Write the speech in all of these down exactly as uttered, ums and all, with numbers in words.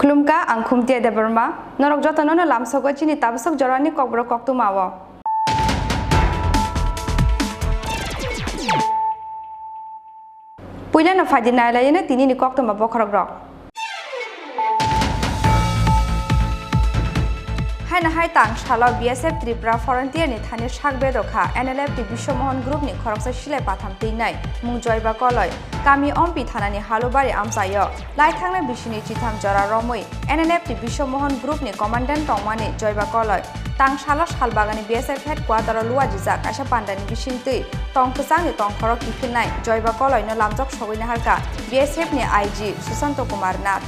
Khulumkha, ang Khumtia Debbarma. Norok jotono no lamsogo chini tabasok jorani kokborok koktwma o. Puilano phaidi nailaino tinini koktwma bokhorokrok. Haino hai tang salo B S F Tripura Frontier ni thani sak bedokha N L F T Biswamohan Group ni khoroksa silai patham twinai mung Joyba Koloi, kami Ompi thanani Halubari amchaio. Lai thangnai bisini chitham jora romwi N L F T Biswamohan Group ni commandant tongmani Joyba Koloi tang salo Salbagani B S F headquarter o luajijak kaisa pandani bisingtwi tong kwchangni tongkhoro kiphilnai Joyba Koloi no lamjak sogwi naharkha B S F ni I G Susanto Kumar Nath.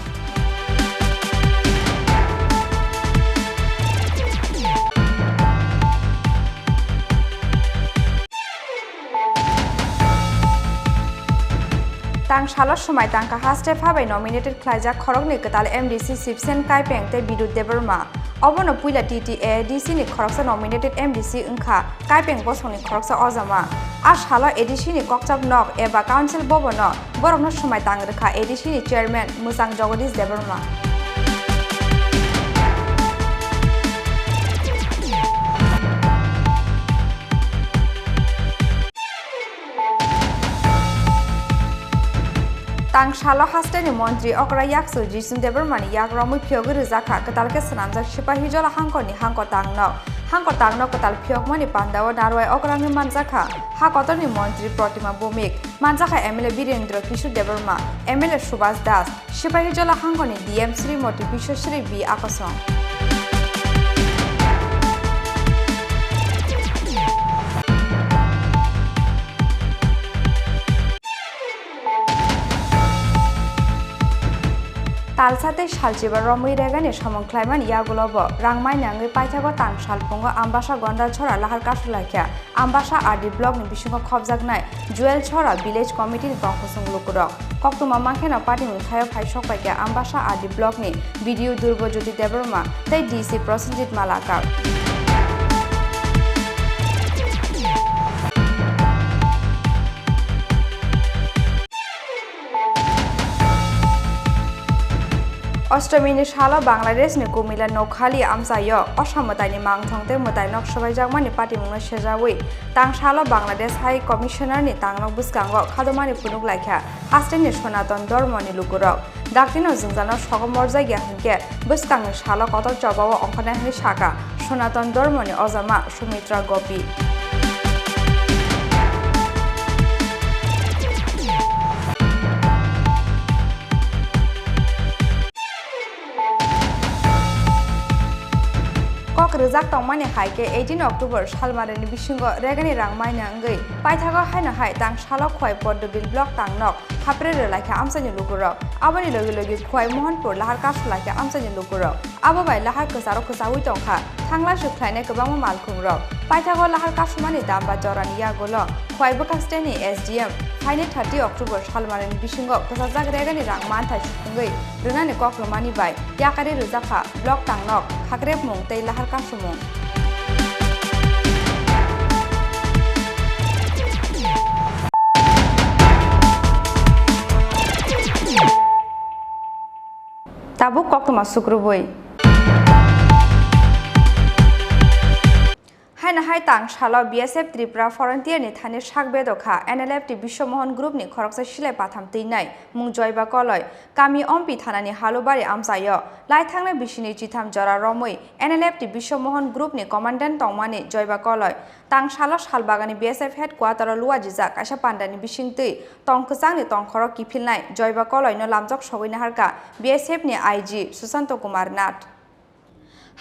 Tang salo swmai tangkha haste phabai nominated khlaijak khoroknwi kwtal M D C Sibsen Kaipeng tei Bidut Debbarma. Obono puila T T A D C ni khoroksa nominated M D C wngkha Kaipeng bosongni khoroksa ojama. A salo A D C ni kokchap nok eba council bobono borokno swmai tang rwkha A D C ni chairman Mwchang Jagadish Debbarma. Tang salo hasteni montri okra yakchu Jisnu Debbarmani yak romwi phiyogwi rwjakha kwtal khe swnamjak Sipahijola hangkorni hangkor tangnok. Hangkor tangnok kwtal phiyokmani pandao narwai okrangwi manjakha ha kotorni montri Protima Bhowmik, manjakha M L A Birendra Kishore Debbarma, M L A Subhas Das, Sipahijola hangkorni D M Srimoti Biswasri B Akosong. Talsa tei salchiba romwi regani samung khlaimani yagulobo rang mainangwi paithago tang salpungo Ambasa Gondal Chora lahar kasulaikha. Ambasa R D block ni bisingo khopjaknai Jewel Chora village committee ni tongkhosong lukurok koktwma mankheno patimung thaio phai sokpaikha Ambasa R D block ni B D O Durba Jyoti Debbarma tei D C Prosenjit Malakar. Ostomini salo Bangladeshni Kumila Nokhali amchaio Osa mwtaini mangthong tei mwtainok swbaijakmani patimungno sejawi tang salo Bangladesh High Commissionerni tangnok bwskango khadomani phunuk laikha hasteni Sonaton Dhormoni lukurok. Daktino jwngjano sogo morjakya hinkhe bwskangni salo kotor chobao ongkharnai hwnwi sakha Sonaton Dhormoni ojama Sumitra Gopi. Kok rwjak tongmani hai khe eighteen October salmarini bisingo regani rang maina wngwi paithago haino hai tang salo Khowai Poddobil block tangnok hapre rwlaikha amchaini lukurok. Aboni logi logi Khowai Mohanpur lahar kasulaikha amchaini lukurok. Abo bai lahar kwcharo kwchaui tongkha, thanglai suk khlainai kwbangma malkhungrok. Paithago lahar kasumani damba jorani yagulo Khowai bwkhak steni S D M phaini thirty October salmarini bisingo kwchajak regani rang manthai sukungwi rwnani kok rwmani bai yakari rwjakha block tangnok, khakrepmung tei lahar kasumung. Tabuk koktwma sukrubui. Haino hai Tang salo B S F Tripura Frontier ni thani sak bedok kha N L F T Biswamohan Group ni khoroksa silai patham twinai mung Joyba Koloi, kami Ompi thanani Halubari amchaio. Lai thangnai bisini chitham jora romwi N L F T Biswamohan Group ni commandant tongmani Joyba Koloi tang salo Salbagani B S F headquarter o luajijak kaisa pandani bisingtwi tong kwchangni tongkhoro kiphilnai Joyba Koloi no lamjak sogwi naharkha B S F ni I G Susanto Kumar Nath.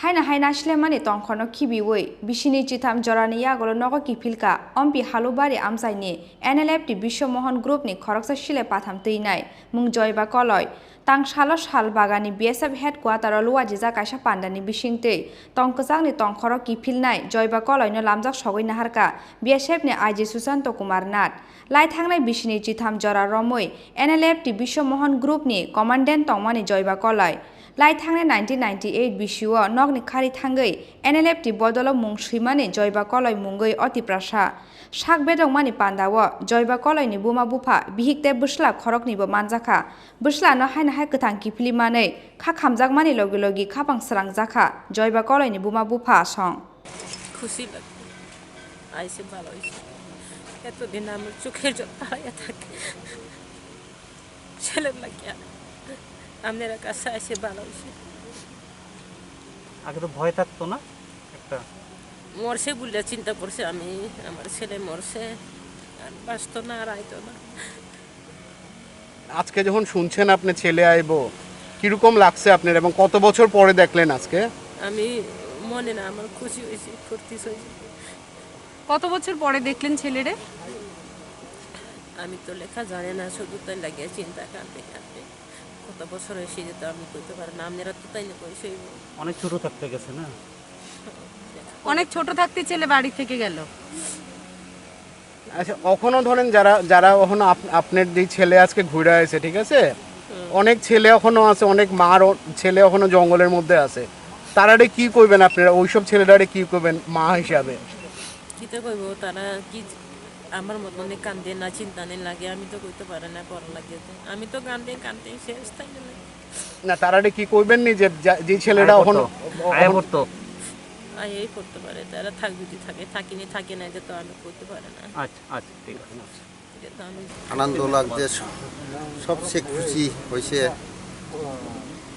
Haino hai naislemani tongkhorno khibiwi bisini chitham jorani yagulo nogo kiphilka Ompi Halubari amchaini N L F T Biswamohan Group ni khoroksa silai patham twinai mung Joyba Koloi. Tang salo Salbagani B S F headquarter o luajijak kaisa pandani bisingtwi tong kwchangni tongkhoro kiphilnai Joyba Koloi no lamjak sogwi naharkha B S F ni I G Susanto Kumar Nath. Lai thangnai bisini chitham jora romwi N L F T Biswamohan Group ni commandant tongmani Joyba Koloi. Lai thangnai nineteen ninety-eight bisio nokni khari thangwi N L F T bodolo mung swimani Joyba Koloi mungwi o Tiprasa. Sak bedokmani pandao Joyba Koloini buma bupha bihik tei bwsla khoroknwibo manjakha. Bwslano haino hai kwthang kiphilwi manwi kha khamjakmani logi logi khapang srangjakha Joyba Koloini buma bupha asong. খুশি লাগে। আইসে ভালো হয়েছে। এতদিন আমার চোখের জল দাঁড়াইয়া থাকে। ছেলের লাগিয়া। আপনারা কাছে আইসে ভালো হয়েছে। আগে তো ভয় থাকতো না একটা? মরছে বলে চিন্তা করছে আমি, আমার ছেলে মরছে, আর বাঁচতো না, আর আইতো না। আজকে যখন শুনছেন আপনি ছেলে আইবো, কিরকম লাগছে আপনার এবং কত বছর পরে দেখলেন আজকে? আমি মনে না, আমার খুশি হয়েছে, ফুর্তি হয়েছে। কত বছর পরে দেখলেন ছেলেরে? আমি তো লেখা জানে না, শুধু তাই লাগে চিন্তা কাঁদতে কাঁদতে। কত বছর হয়েছে যে তো আমি কইতে পারি না, আপনারা তো তাই না কইছে। অনেক ছোট থাকতে গেছে না? অনেক ছোট থাকতে ছেলে বাড়ি থেকে গেল। আচ্ছা, এখনো ধরেন যারা, যারা এখনো আপ-, আপনার যে ছেলে আজকে ঘুরে আছে, ঠিক আছে? হুম। অনেক ছেলে এখনো আছে, অনেক মার ও-, ছেলে এখনো জঙ্গলের মধ্যে আছে। তারারে কি কইবেন আপনারা? ওইসব ছেলেটারে কি কইবেন মা হিসাবে? কিতা কইবো তারা কি আমার মতন কান্দে না চিন্তা নেই লাগে, আমি তো কইতে পারে না, পড়া লাগে যে। আমি তো কান্দে কান্দে শেষ তাই না লাগে। না, তারারে কি কইবেন নি যে যা-, যে ছেলেটা আয় অখন করতো। আয় করতো। আয় এই করতে পারে, তারা থাক যদি থাকে, থাকিনি থাকে না, এটা তো আমি করতে পারে না। আচ্ছা, আচ্ছা, ঠিক আছে। এটা তো আমি আনন্দ লাগছে, স-, সবচেয়ে খুশি হয়েছে।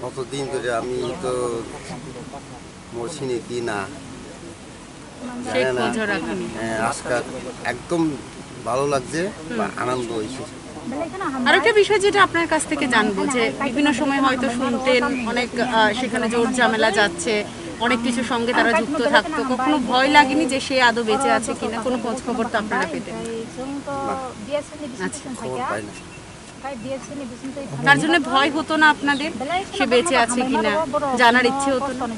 কতদিন ধরে আমি তো মরছি নাকি না শেখ জানে না। ফজল রাখুনি। হ্যাঁ, আজকে একদম ভালো লাগছে বা আনন্দ হয়েছে। আরেকটা বিষয় যেটা আপনার কাছ থেকে জানবো যে বিভিন্ন সময় হয়তো শুনতেন অনেক, আহ, সেখানে জোর ঝামেলা যাচ্ছে, অনেক কিছুর সঙ্গে তারা যুক্ত থাকতো, কখনো ভয় লাগেনি যে সে আদৌ বেঁচে আছে কিনা, কোনো খোঁজ খবর তো আপনারা পেতেন না? না। আচ্ছা। খবর পাই না। তার জন্য ভয় হতো না আপনাদের সে বেঁচে আছে কিনা, জানার ইচ্ছে হতো না?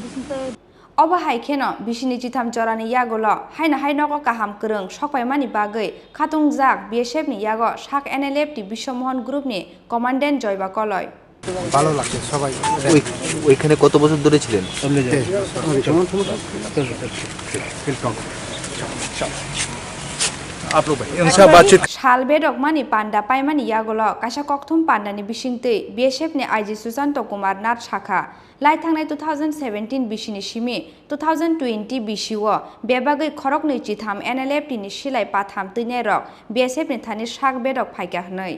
Obo hai kheno bisini chitham jorani yagulo haino hai nogo kaham kwrwng sokpaimani bagwi khatungjak B S F ni yago sak N L F T Biswamohan Group ni commandant Joyba Koloi. ভালো লাগছে সবাই। ওই, ওইখানে কত বছর ধরে ছিলেন? Sal bedokmani panda paimani yagulo kaisa kokthum pandani bisingtwi B S F ni I G Susanto Kumar Nath sakha, lai thangnai two thousand seventeen bisini simi two thousand twenty bisio bebagwi khoroknwi chitham N L F T ni silai patham twinairok B S F ni thani sak bedok phaikha hwnwi.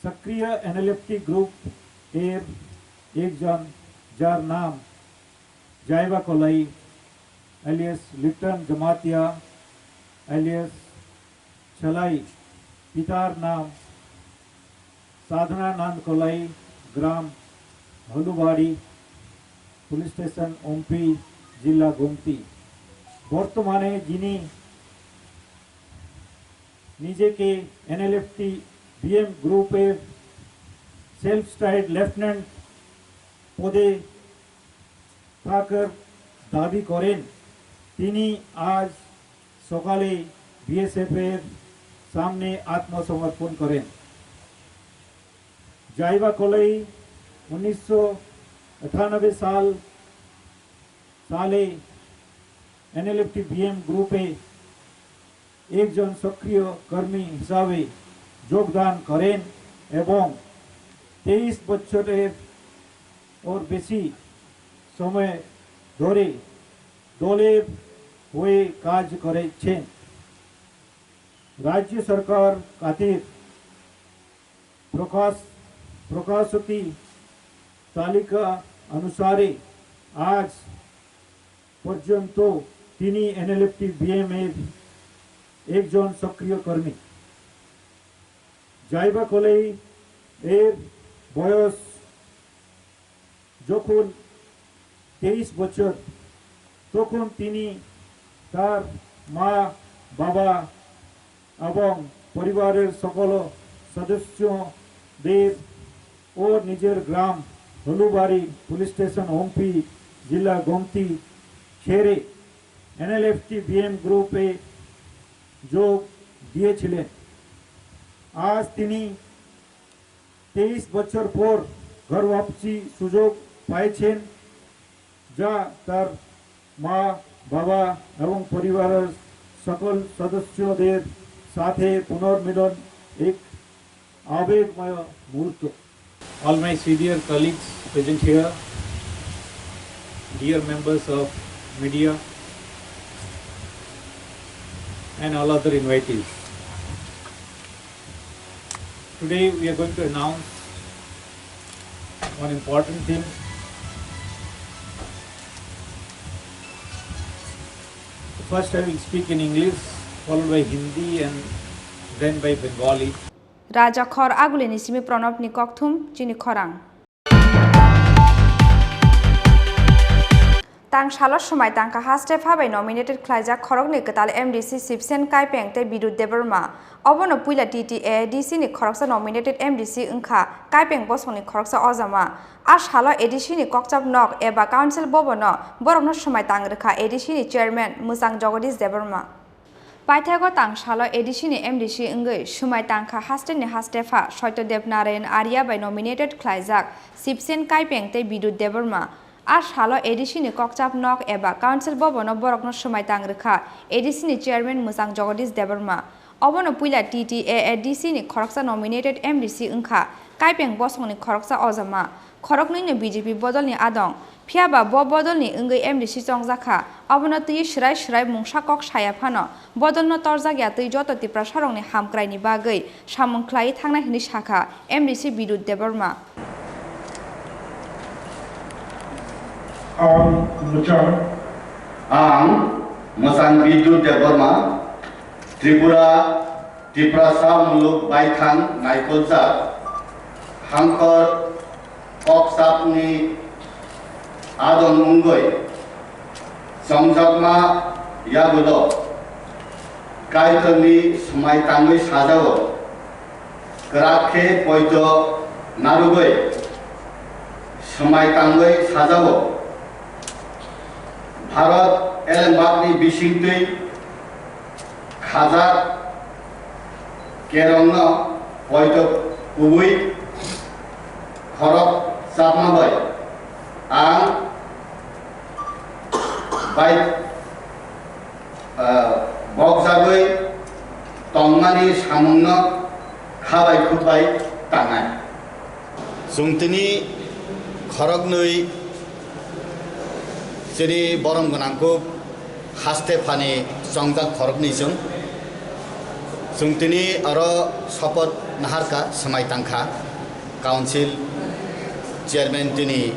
সক্রিয় NLFT group এর একজন, যার নাম জাইবা কলাই alias লিটন জমাতিয়া alias ছালাই, পিতার নাম সাধনানন্দ কলাই, গ্রাম হলুবাড়ি, পুলিশ স্টেশন ওমপি, জেলা গোমতি। বর্তমানে যিনি নিজেকে এনএলএফটি বিএম গ্রুপের সেলফ স্টাইলড লেফটেন্যান্ট পদে থাকার দাবি করেন, তিনি আজ সকালে বিএসএফের সামনে আত্মসমর্পণ করেন। জাইবা কলাই উনিশশো আটানব্বই সাল, সালে এনএলএফটি বিএম গ্রুপে একজন সক্রিয় কর্মী হিসাবে যোগদান করেন এবং তেইশ বছরের ওর বেশি সময় ধরে দলের হয়ে কাজ করেছেন। রাজ্য সরকার খাতের প্রকাশ, প্রকাশিত তালিকা অনুসারে আজ পর্যন্ত তিনি এনএলএফটি বিএম এর একজন সক্রিয় কর্মী। জাইবা কলেই এর বয়স যখন তেইশ বছর, তখন তিনি তার মা, বাবা এবং পরিবারের সকল সদস্যদের ও নিজের গ্রাম হলুবাড়ি পুলিশ স্টেশন, ওমপি, জেলা গোমতি ছেড়ে এনএলএফটি বিএম গ্রুপে যোগ দিয়েছিলেন। আজ তিনি তেইশ বছর পর ঘর ওয়াপসি সুযোগ পাইছেন, যা তার মা, বাবা এবং পরিবারের সকল সদস্যদের সাথে পুনর্মিলন এক আবেগময় মুহূর্ত। All my senior colleagues present here, dear members of media, and all other invitees. Today we are going to announce one important thing. First I will speak in English, followed by Hindi and then by Bengali. Raja khor agulini simi Pranabni kokthum chini khorang. Tang salo swmai tangkha haste pha bai nominated khlaijak khoroknwi kwtal M D C Sibsen Kaipeng tei Bidut Debbarma. Obono puila T T A A D C ni khoroksa nominated M D C wngkha, Kaipeng bosongni khoroksa ojama. A salo A D C ni kokchap nok eba council bobono borokno swmai tang rwkha A D C ni chairman Mwchang Jagadish Debbarma. Paithago tang salo A D C ni M D C wngwi swmai tangkha hasteni haste pha Saityadev Narayan Arya bai nominated khlaijak Sibsen Kaipeng tei Bidut Debbarma. A salo A D C ni kokchap nok eba council bobono borokno swmai tang rwkha A D C ni chairman Mwchang Jagadish Debbarma. Obono puila T T A A D C ni khoroksa nominated M D C wngkha, Kaipeng bosongni khoroksa ojama. Khoroknwino B J P bodolni adong. Phiyaba bo bodolni wngwi M D C chongjakha. Obono twiwi swrai swrai mungsa kok saya phano bodolno torjak ya twi joto Tiprasarokni hamkraini bagwi samung khlaiwi thangnai hwnwi sakha M D C Bidut Debbarma. Ang Mwchang. Ang Mwchang Bidut Debbarma, Tripura Tiprasa muluk baithang naikolchak hangkor kokchapni adong wngwi chongjakma yagulo Kaitorni swmai tangwi sajao, kwrak khe poito narwgwi swmai tangwi sajao. Bharat elembakni bisingtwi khajak kerongno poito kubui khorok chapma bai ang bai, ah, bokjagwi tongmani samungno khabai khukbai tangnai. Chwng tini khoroknwi chini borom gwnang kuk haste phani chongjak khoroknwi chwng. Chwng tini oro sopoth naharkha, swmai tangkha council chairman tini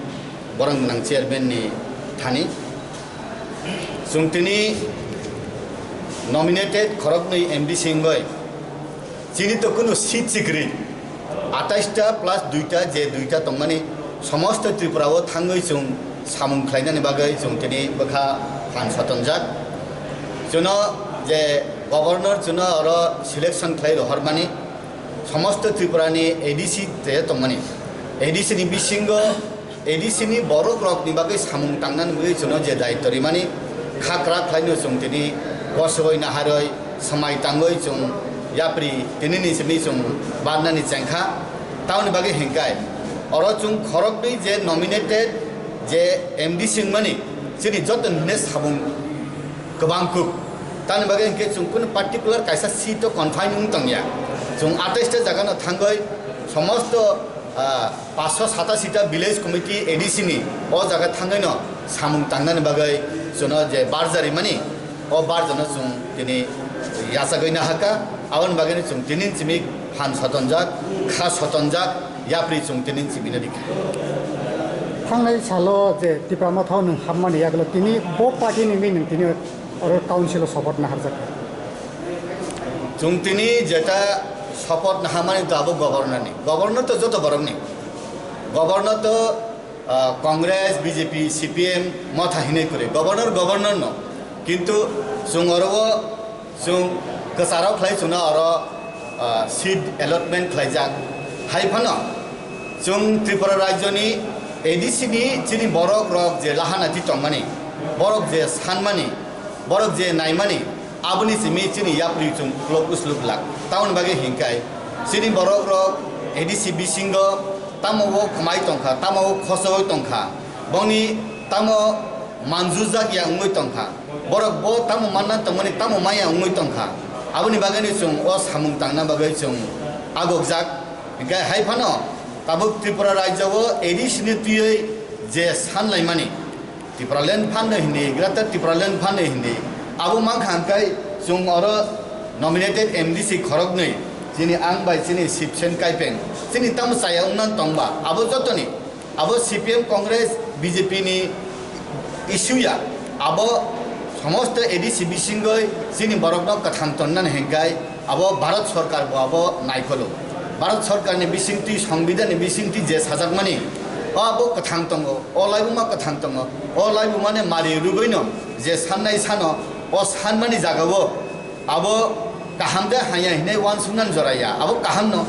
borom gwnang chairman ni thani. Chwng tini nominated khoroknwi M D C wngwi chini to kunu seat sikri atais ta plus dui ta je dui ta tongmani somosto Tripura o thangwi chwng samung khlainani bagwi chwng tini bwkha phan sotonjak. Chwngno je governor chwngno oro selection khlai rohormani somosto Tripura ni A D C te tongmani A D C ni bisingo A D C ni borok rok ni bagwi samung tangnani bagwi chwngno je daityo rimani kha kwrak khlaino chwng tini bosogwi naharwi swmai tangwi chwng yapri tini ni simi chwng barnani chengkha. Tamoni bagwi hinkhai oro chwng khoroknwi je nominated je M D C wngmani chini joto ni hwnwi samung kwbang kuk. Tamoni bagwi hinkhe chwng kunu particular kaisa seat o confine wng tongya. Chwng atais ta jaga no thangwi somosto, ah, paanch sho satasi ta village committee A D C ni o jaga thangwi no samung tangnani bagwi chwngno je barjarimani O barjano chwng tini yachagwi nahakha, aboni bagwino chwng tini simi phan sotonjak, kha sotonjak, yapri chwng tini simi nw rikha. Thangnai salo je Tipra Motha o nwng hapmani yagulo tini bo party ni mi nwng tini oro council o support naharjak. Chwng tini jeta support naharmani to abo governor ni. Governor to joto borok ni. Governor to ah, Congress, B J P, C P M, Motha hinwi kwrwi. Governor, governor no. Kintu chwng oro o chwng kwcharo khlai chwngno oro, ah, seat allotment khlaijak. Hai phano chwng Tripura rajyoni A D C ni chini borok rok je lahana di tongmani, borok je sanmani, borok je naimani, aboni simi chini yapri chwng uklok usluk lak. Tamoni bagwi hinkai chini borok rok A D C bisingo tamo o khwmai tongkha, tamo o khosoi tongkha, bongni tamo manjujak ya wngwi tongkha, borok bo tamo manna tongmani tamo maya wngwi tongkha, aboni bagwino chwng o samung tangna bagwi chwng agokjak. Hinkhe hai phano tabuk Tripura rajyo o A D C ni twiwi je sanlaimani, Tipraland phanno hindi, Greater Tipraland phanno hindi. Abo mankha hwnkhai chwng oro nominated M D C khoroknwi, chini ang bai chini Sibsen Kaipeng, chini tamo chaya wngna tongba, abo jotoni, abo C P M, Congress, B J P ni issue ya, abo somosto A D C bisingoi chini borokno kwthang tonnani hwnkhai, abo Bharat Sorkar bo abo naikolo. Bharat Sorkar ni bisingtwi, Songbidan ni bisingtwi je sajakmani, o abo kwthang tongo, o laibuma kwthang tongo, o laibuma ni mari rwgwino je sannai sano, o sanmani jagao abo kaham de hamya hinwi uansuknani jora ya, abo kaham no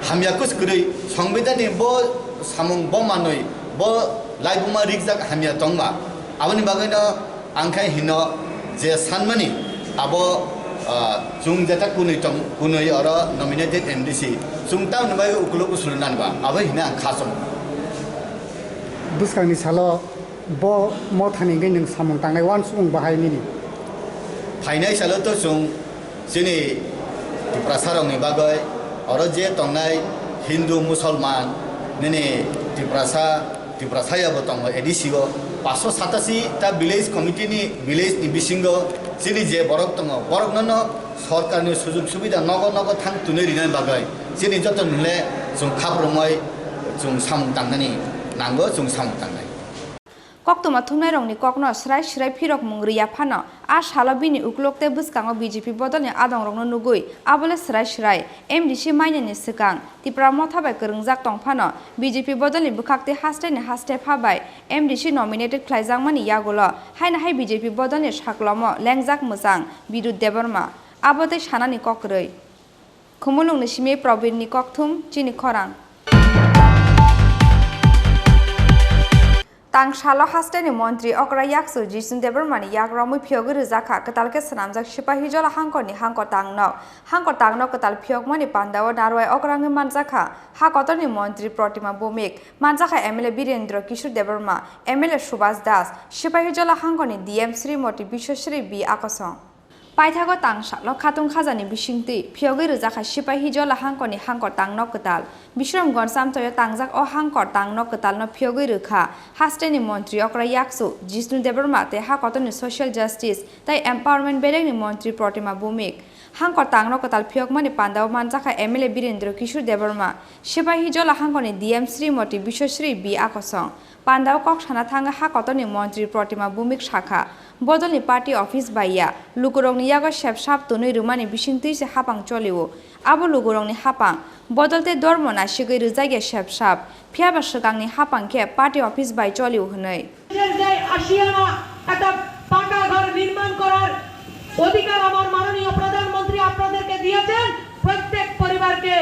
hamya kus kwrwi Songbidan ni bo samung bo manwi bo laibuma rikjak hamya tongma, aboni bagwino Ang khe hino je sanmani abo, ah, chwng jeta kunui tong, kunui oro nominated M D C chwng tamni bai ukuluk usulwi nanba abo hino ang kha chwng. Bwskangni salo bo mothani hwnwi nwng samung tangnai uansukmung bahai nini? Phainai salo to chwng chini Tiprasa rokni bagwi oro je tongnai Hindu, Musolman, nini Tiprasa, Tiprasa ya bo tongo A D C o, paanch sho satashi ta village committee ni village ni bisingo chini je borok tongo, borok no no sorkar ni sujug subida nogo nogo thang tunui rinani bagwi chini joto nile chwng khaprumoi chwng samung tangnani nango, chwng samung tangnai. Koktwma thumnairokni kokno srai srai phirokmung rwya phano, a salo bini uklok tei bwskango B J P bodolni adongrokno nugwi abole srai srai M D C mainani swkang Tipra Motha bai kwrwngjak tong phano, B J P bodolni bwkhaktwi haste ni haste pha bai M D C nominated khlaijakmani yagulo haino hai B J P bodolni saklomo lengjak mwchang Bidut Debbarma. Abo tei sanani kok kwrwi. Khumulwngni simi Probirni kokthum chini khorang. Tang salo hasteni montri okra yaksu Jishnu Debbarmani yak romwi phiyogwi rwjakha kwtal khe swnamjak Sipahijola hangkorni hangkor tangnok. Hangkor tangnok kwtal phiyokmani pandao narwai okrangwi manjakha ha kotorni montri Protima Bhowmik, manjakha M L A Birendra Kishore Debbarma, M L A Subhas Das, Sipahijola hangkorni D M Srimoti Biswasri B Akosong. Paithago tang salo khatung khajani bisingtwi phiyogwi rwjakha Sipahijola hangkorni hangkor tangnok kwtal. Bishramganj amchoio tangjak o hangkor tangnok kwtalno phiyogwi rwkha hasteni montri okra yaksu Jishnu Debbarma tei ha kotorni Social Justice tei Empowerment berekni montri Protima Bhowmik. Hangkor tangnok kwtal phiyokmani pandao manjakha M L A Birendra Kishore Debbarma, Sipahijola hangkorni D M Srimoti Biswasri B Akosong. Pandao kok sana thangwi ha kotorni montri Protima Bhowmik sakha, bodolni party office bai ya, lukurokni yago sepsap twnwi rwmani bisingtwi se hapang cholio. Abo lukurokni hapang, bodol tei dormo nasigwi rwjakya sepsap, phiyaba swkangni hapang khe party office bai cholio hwnwi. নিজের যে আশিয়ানা একটা পাকা ঘর নির্মাণ করার অধিকার আমার মাননীয় প্রধানমন্ত্রী আপনাদেরকে দিয়েছেন, প্রত্যেক পরিবারকে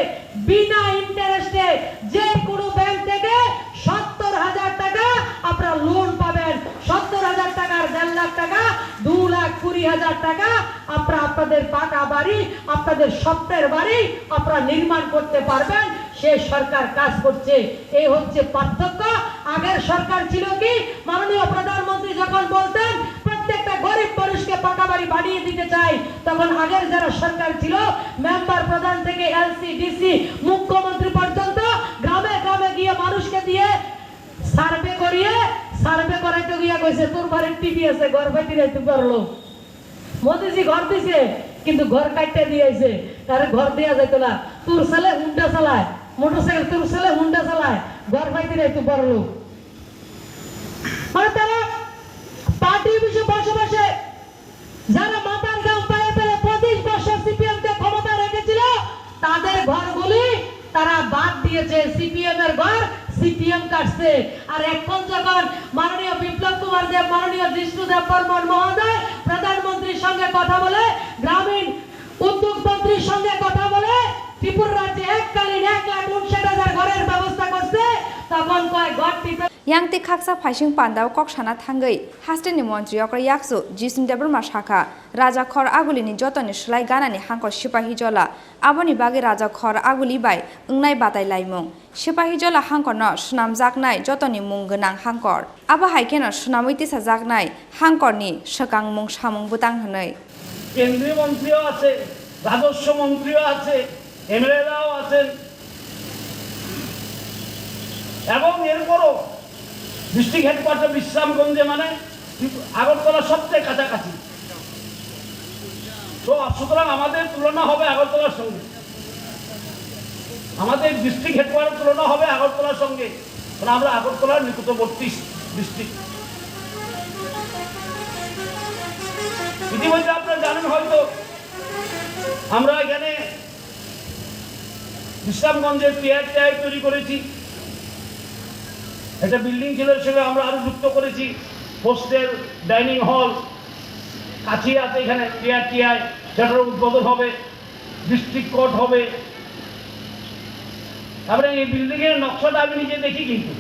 বিনা ইন্টারেস্টে যে কোনো ব্যাংক থেকে সত্তর হাজার টাকা আপনারা লোন পাবেন। সত্তর হাজার টাকার দেড় লাখ টাকা, দু লাখ কুড়ি হাজার টাকা আপনারা আপনাদের পাকা বাড়ি, আপনাদের স্বপ্নের বাড়ি আপনারা নির্মাণ করতে পারবেন। সে সরকার কাজ করছে। এই হচ্ছে পার্থক্য। আগের সরকার ছিল কি, মাননীয় প্রধানমন্ত্রী যখন বলতেন প্রত্যেকটা গরিব মানুষকে পাকা বাড়ি বানিয়ে দিতে চাই, তখন আগের যারা সরকার ছিল, মেম্বার প্রধান থেকে এলসি, ডিসি, মুখ্যমন্ত্রী পর্যন্ত গ্রামে গ্রামে গিয়ে মানুষকে দিয়ে সার্ভে করিয়ে, সার্ভে করাইতে গিয়ে কইছে, "তোর বাড়ির টিভি আছে, ঘর বাড়ি দিতে পারলো।" মোদিজি ঘর দিছে, কিন্তু ঘর কাটতে দিয়েছে, তারে ঘর দেয়া যাইতো না। তোর ছেলে হুন্ডা চালায়, মোটরসাইকেল, তোর ছেলে হুন্ডা চালায়, ঘর পাইতে নাই তুই বড় লোক। মানে তারা পার্টি অফিসে বসে বসে যারা মাথার ঘাম পায়ে ফেলে পঁচিশ বছর সিপিএম কে ক্ষমতা রেখেছিল, তাদের ঘরগুলি তারা বাদ দিয়েছে, সিপিএম এর ঘর সিপিএম কাটছে। আর এখন যখন মাননীয় বিপ্লব কুমার দেব, মাননীয় জিষ্ণু দেববর্মন মহোদয় প্রধানমন্ত্রীর সঙ্গে কথা বলে, গ্রামীণ উদ্যোগ মন্ত্রীর সঙ্গে কথা বলে ত্রিপুরা রাজ্যে এককালীন এক লাখ উনষাট হাজার ঘরের ব্যবস্থা করছে, তখন কয় ঘর টিপে Yang twi khaksa phaising pandao kok sana thangwi hasteni montri okra yaksu Jising Debbarma sakha, Raja Khor Agulini jotoni slai ganani hangkor sipahi jola. Aboni bagwi Raja Khor Aguli bai wngnai batai laimung. Sipahi jola hangkorno swnamjaknai jotoni mung gwnang hangkor. Abo hai kheno swnamwi tisajaknai hangkorni swkang mung samung bwtang hwnwi. কেন্দ্রীয় মন্ত্রীও আছে, রাজস্ব মন্ত্রীও আছে, এমএলএরাও আছেন। এবং এরপরও ডিস্ট্রিক্ট হেডকোয়ার্টার বিশ্রামগঞ্জে, মানে আগরতলা সবচেয়ে কাছাকাছি। তো সুতরাং আমাদের তুলনা হবে আগরতলার সঙ্গে, আমাদের ডিস্ট্রিক্ট হেডকোয়ার্টার তুলনা হবে আগরতলার সঙ্গে, কারণ আমরা আগরতলার নিকটবর্তী ডিস্ট্রিক্ট। ইতিমধ্যে আপনারা জানেন হয়তো, আমরা এখানে বিশ্রামগঞ্জের টিআই টিআই তৈরি করেছি, একটা বিল্ডিং ছিল, সেটা আমরা আরো যুক্ত করেছি, হোস্টেল, ডাইনিং হল, কাছেই আছে এখানে টিআই টিআই, সেটার উদ্বোধন হবে, ডিস্ট্রিক্ট কোর্ট হবে। তারপরে এই বিল্ডিং এর নকশাটা আমি নিজে দেখি, কিন্তু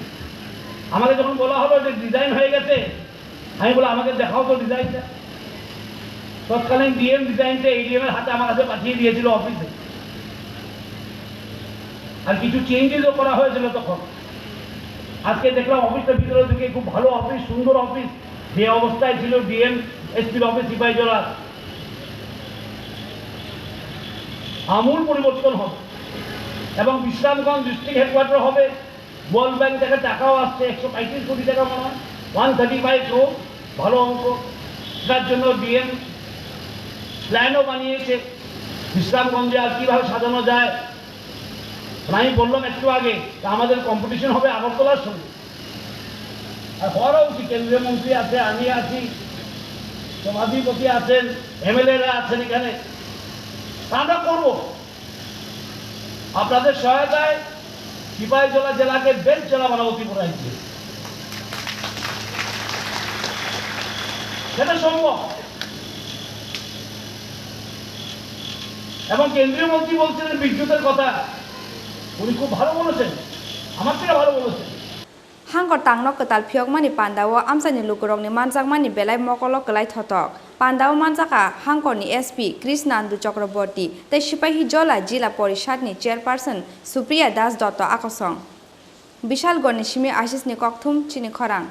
আমাকে যখন বলা হলো যে ডিজাইন হয়ে গেছে, আমি বলি, "আমাকে দেখাও তো ডিজাইনটা।" তৎকালীন ডিএম ডিজাইনটা এডিএম এর হাতে আমার কাছে পাঠিয়ে দিয়েছিল অফিসে। আর কিছু চেঞ্জেসও করা হয়েছিল তখন। আজকে দেখলাম অফিসটা ভিতরে ঢুকে খুব ভালো অফিস, সুন্দর অফিস। যে অবস্থায় ছিল ডিএম এসপির অফিস সিপাহীজলা, আমূল পরিবর্তন হবে। এবং বিশ্রামগঞ্জ ডিস্ট্রিক্ট হেডকোয়ার্টার হবে। ওয়ার্ল্ড ব্যাংক থেকে টাকাও আসছে, একশো পঁয়ত্রিশ কোটি টাকা মনে হয়, ওয়ান থার্টি ফাইভ ক্রোর, ভালো অঙ্ক। সেটার জন্য ডিএম প্ল্যানও বানিয়েছে বিশ্রামগঞ্জে আর কীভাবে সাজানো যায়। আর আমি বললাম একটু আগে, তা আমাদের কম্পিটিশন হবে আগরতলার সঙ্গে। আর হওয়ারও উচিত, কেন্দ্রীয় মন্ত্রী আছে, আমি আছি, সভাধিপতি আছেন, এমএলএরা আছেন এখানে, তা আমরা করবো। আপনাদের সহায়তায় সিপাহীজলা জেলাকে বেস্ট জেলা বানাবো ত্রিপুরা রাজ্যে। সেটা সম্ভব। এবং কেন্দ্রীয় মন্ত্রী বলছিলেন বিদ্যুতের কথা, উনি খুব ভালো বলেছেন, আমার থেকে ভালো বলেছেন। Hangkor tangno kwtal phiyokmani pandao amchaini lukurokni manjakmani belai mokolo kwlai thotok. Pandao manjakha Hangkorni S P Krishnandu Chakraborty tei Sipahi Jola Jila Porishadni Chairperson Supriya Das Dotto Akosong. Bishalgarhni simi Ashisni kokthum chini khorang.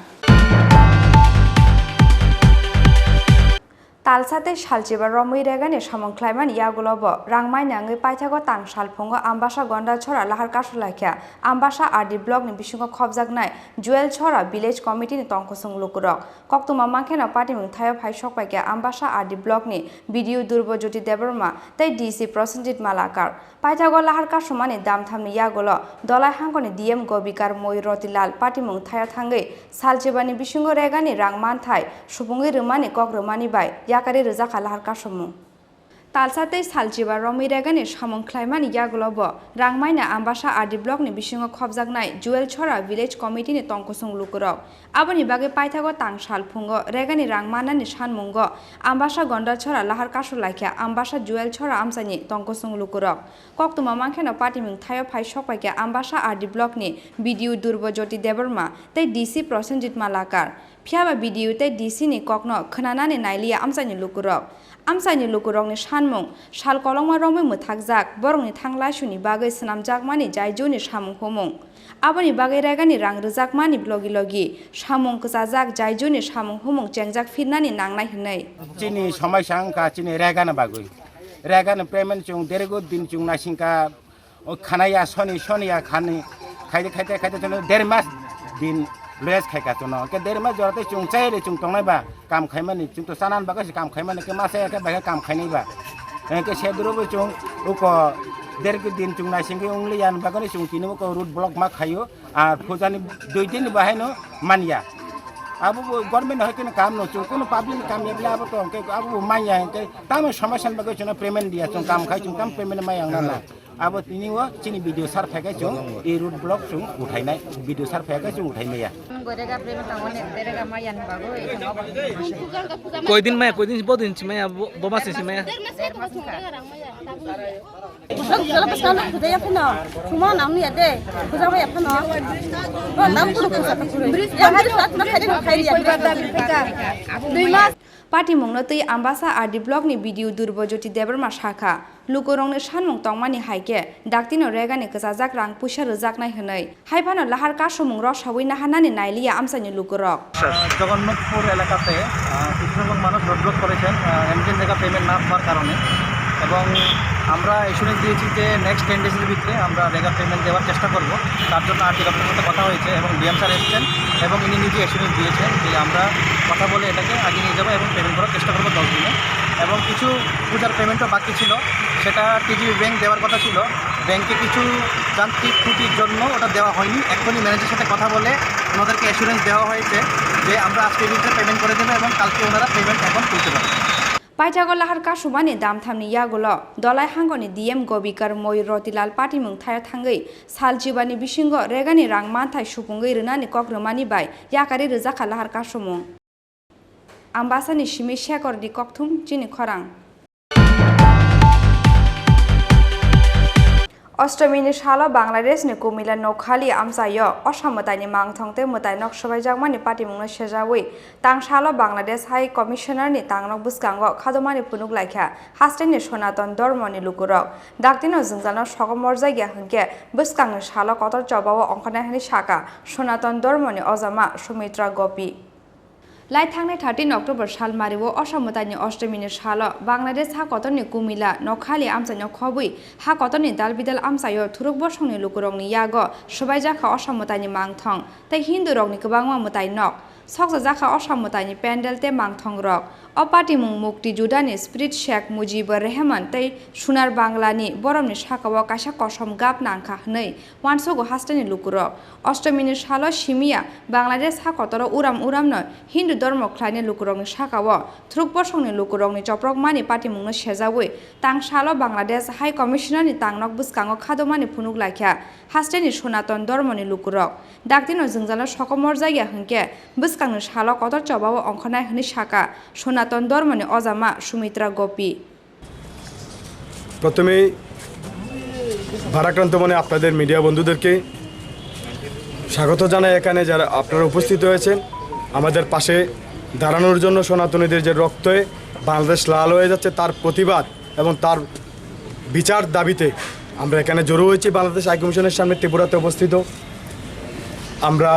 Talsa tei salchiba romwi regani samung khlaimani yagulo bo rang mainangwi paithago tang salphungo Ambasa Gonda Chhora lahar kasu laikha. Ambasa R D blockni bisingo khopjaknai Jewel Chhora Village Committeeni tongkusung lukurok. Koktwma mankheno patimung thaio phai sokpaikha Ambasa R D blockni B D O Durba Jyoti Debbarma tei D C Prosenjit Malakar. Paithago lahar kasumani damthamni yagulo Dolai Hangkoni D M Gobikar Moi Rotilal patimung thaio thangwi salchibani bisingo regani rang manthai supungwi rwmani kok rwmani bai yakarwi rwjakha lahar kasumung. Talsa tei salchiba romwi regani samung khlaimani yagulo bo rang maina Ambasa R D blockni bisingo khopjaknai Jewel Chhora Village Committeeni tongkusung lukurok. Aboni bagwi paithago tang sal phungo regani rang mannani sanmungo Ambasa Gonda Chhora lahar kasu laikha Ambasa Jewel Chhora amchaini tongkusung lukurok. Koktwma mankheno patimung thaio phai sokpaikha Ambasa R D blockni B D O Durba Jyoti Debbarma tei D C Prosenjit Malakar. Phiyaba B D O tei D C ni kokno khwnanani nailiya amchaini lukurok. Amchaini lukurokni sanmung, sal kolokma romwi mwthakjak, borokni thang laisuni bagwi swnamjakmani jaijuni samung humung. Aboni bagwi regani rang rwjakmani logi logi samung kwchajak jaijuni samung humung chengjak phirnani nangnai hwnwi. Chini somaisa wngkha chini regani bagwi. Regani payment chwng dergo din chwng naisingkha, o khanaya soni soniya khani khaide khaide khaide chwng der mas din Loyas khaika chwngno. Hwnkhe derma jora tei chwng chai ri chwng tongnai ba kam khaimani, chwng to chanani bagwi se kam khaimani, hwnkhe masa ya khe bai khe kam khainai ba. Hwnkhe seduro bo chwng uko der din chwng naisingwi wngli yan bagwi chwng tini uko road block ma khaio. Ar pujani dui din bahaino manya. Abo bo government hai kene kam no chwng, kono public ni kam ya bla abo to hwnkhe abo bo manya hwnkhe tamo somosya ni bagwi chwngno payment dia, chwng kam khai chwng tam payment maya wngna na. Abo tini o chini B D O sir phai khe chwng e road block chwng uthai nai, B D O sir phai khe chwng uthai maya. Gorega payment tango ne, gorega maya ni bagwi. Koidin maya, koidin bodin si maya, bo, bo mas si maya. Patimungno twi Ambasa R D block ni B D O Durbo Jyoti Debbarma sakha, lukurokni sanmung tongmani hai khe daktino regani kwchajak rang puisa rwjaknai hwnwi. Hai phano lahar kasumung rw sawi naharnani nailiya amchaini lukurok. Jagannathpur এলাকাতে, আহ, কিছু সংখ্যক মানুষ road block করেছেন, আহ, এমটিএন জায়গা পেমেন্ট না হওয়ার কারণে। এবং আমরা অ্যাসুরেন্স দিয়েছি যে নেক্সট টেন ডেজের ভিতরে আমরা জায়গা পেমেন্ট দেওয়ার চেষ্টা করব। তার জন্য আরটি দপ্তরের সাথে কথা হয়েছে এবং ডিএম স্যার এসেছেন এবং ইনি নিজে অ্যাসুরেন্স দিয়েছেন যে আমরা কথা বলে এটাকে আগে নিয়ে যাবো এবং পেমেন্ট করার চেষ্টা করবো দশ দিনে। এবং কিছু পূজার পেমেন্টও বাকি ছিল, সেটা টিজিবি ব্যাংক দেওয়ার কথা ছিল, ব্যাংকে কিছু যান্ত্রিক ত্রুটির জন্য ওটা দেওয়া হয়নি। এক্ষুনি ম্যানেজারের সাথে কথা বলে ওনাদেরকে অ্যাসুরেন্স দেওয়া হয়েছে যে আমরা আজকের ভিতরে পেমেন্ট করে দেবো এবং কালকে ওনারা পেমেন্ট এখন তুলতে পারবেন। Paithago lahar kasumani damthamni yagulo Dolai hangoni D M Gobikar Moyur Rotilal patimung thaio thangwi sal jibani bisingo regani rang manthai supungwi rwnani kok rwmani bai yakarwi rwjakha lahar kasumung. Ambasani simi Shekhorni kokthum chini khorang. Ostomini salo Bangladeshni Kumila Nokhali amchaio Osa mwtaini mangthong tei mwtainok swbaijakmani patimungno sejawi tang salo Bangladesh High Commissionerni tangnok bwskango khadomani phunuk laikha hasteni Sonaton Dhormoni lukurok. Daktino jwngjalno sokomorjakya hwnkhe bwskangni salo kotor chobao ongkhornai hwnwi sakha Sonaton Dhormoni ojama Sumitra Gopi. Lai thangnai thirteen October salmario Osa mwtaini Ostomini salo Bangladesh ha kotorni Kumila Nokhali amchaino khobwi ha kotorni dalbidal amchaio thuruk bosongni lukurokni yago swbaijakha Osa mwtaini mangthong tei Hindurokni kwbangma mwtainok. Sokjajakha Osa mwtaini pendel tei mangthongrok. O patimung Mukti Judani Spirit Sheikh Mujibur Rehman tei Sunar Banglani boromni sakao kaisa kosom gap nangkha hwnwi uansugo hasteni lukurok. Ostomini salo simiya Bangladesh ha kotoro uram uramno Hindu dhormo khlainai lukurokni sakao thuruk bosongni lukurokni choprokmani patimungno sejawi tang salo Bangladesh High Commissionerni tangnok bwskango khadomani phunuk laikha hasteni Sonaton Dhormoni lukurok. Daktino jwngjalno sokomorjakya hwnkhe bwskangni salo kotor chobao ongkhornai hwnwi sakha Sonaton Dhormoni ojama Sumitra Gopi. প্রথমেই ভারাক্রান্ত মনে আপনাদের মিডিয়া বন্ধুদেরকে স্বাগত জানাই এখানে, যারা আপনারা উপস্থিত হয়েছেন আমাদের পাশে দাঁড়ানোর জন্য। সনাতনীদের যে রক্তে বাংলাদেশ লাল হয়ে যাচ্ছে, তার প্রতিবাদ এবং তার বিচার দাবিতে আমরা এখানে জড়ো হয়েছি বাংলাদেশ হাইকমিশনের সামনে ত্রিপুরাতে অবস্থিত। আমরা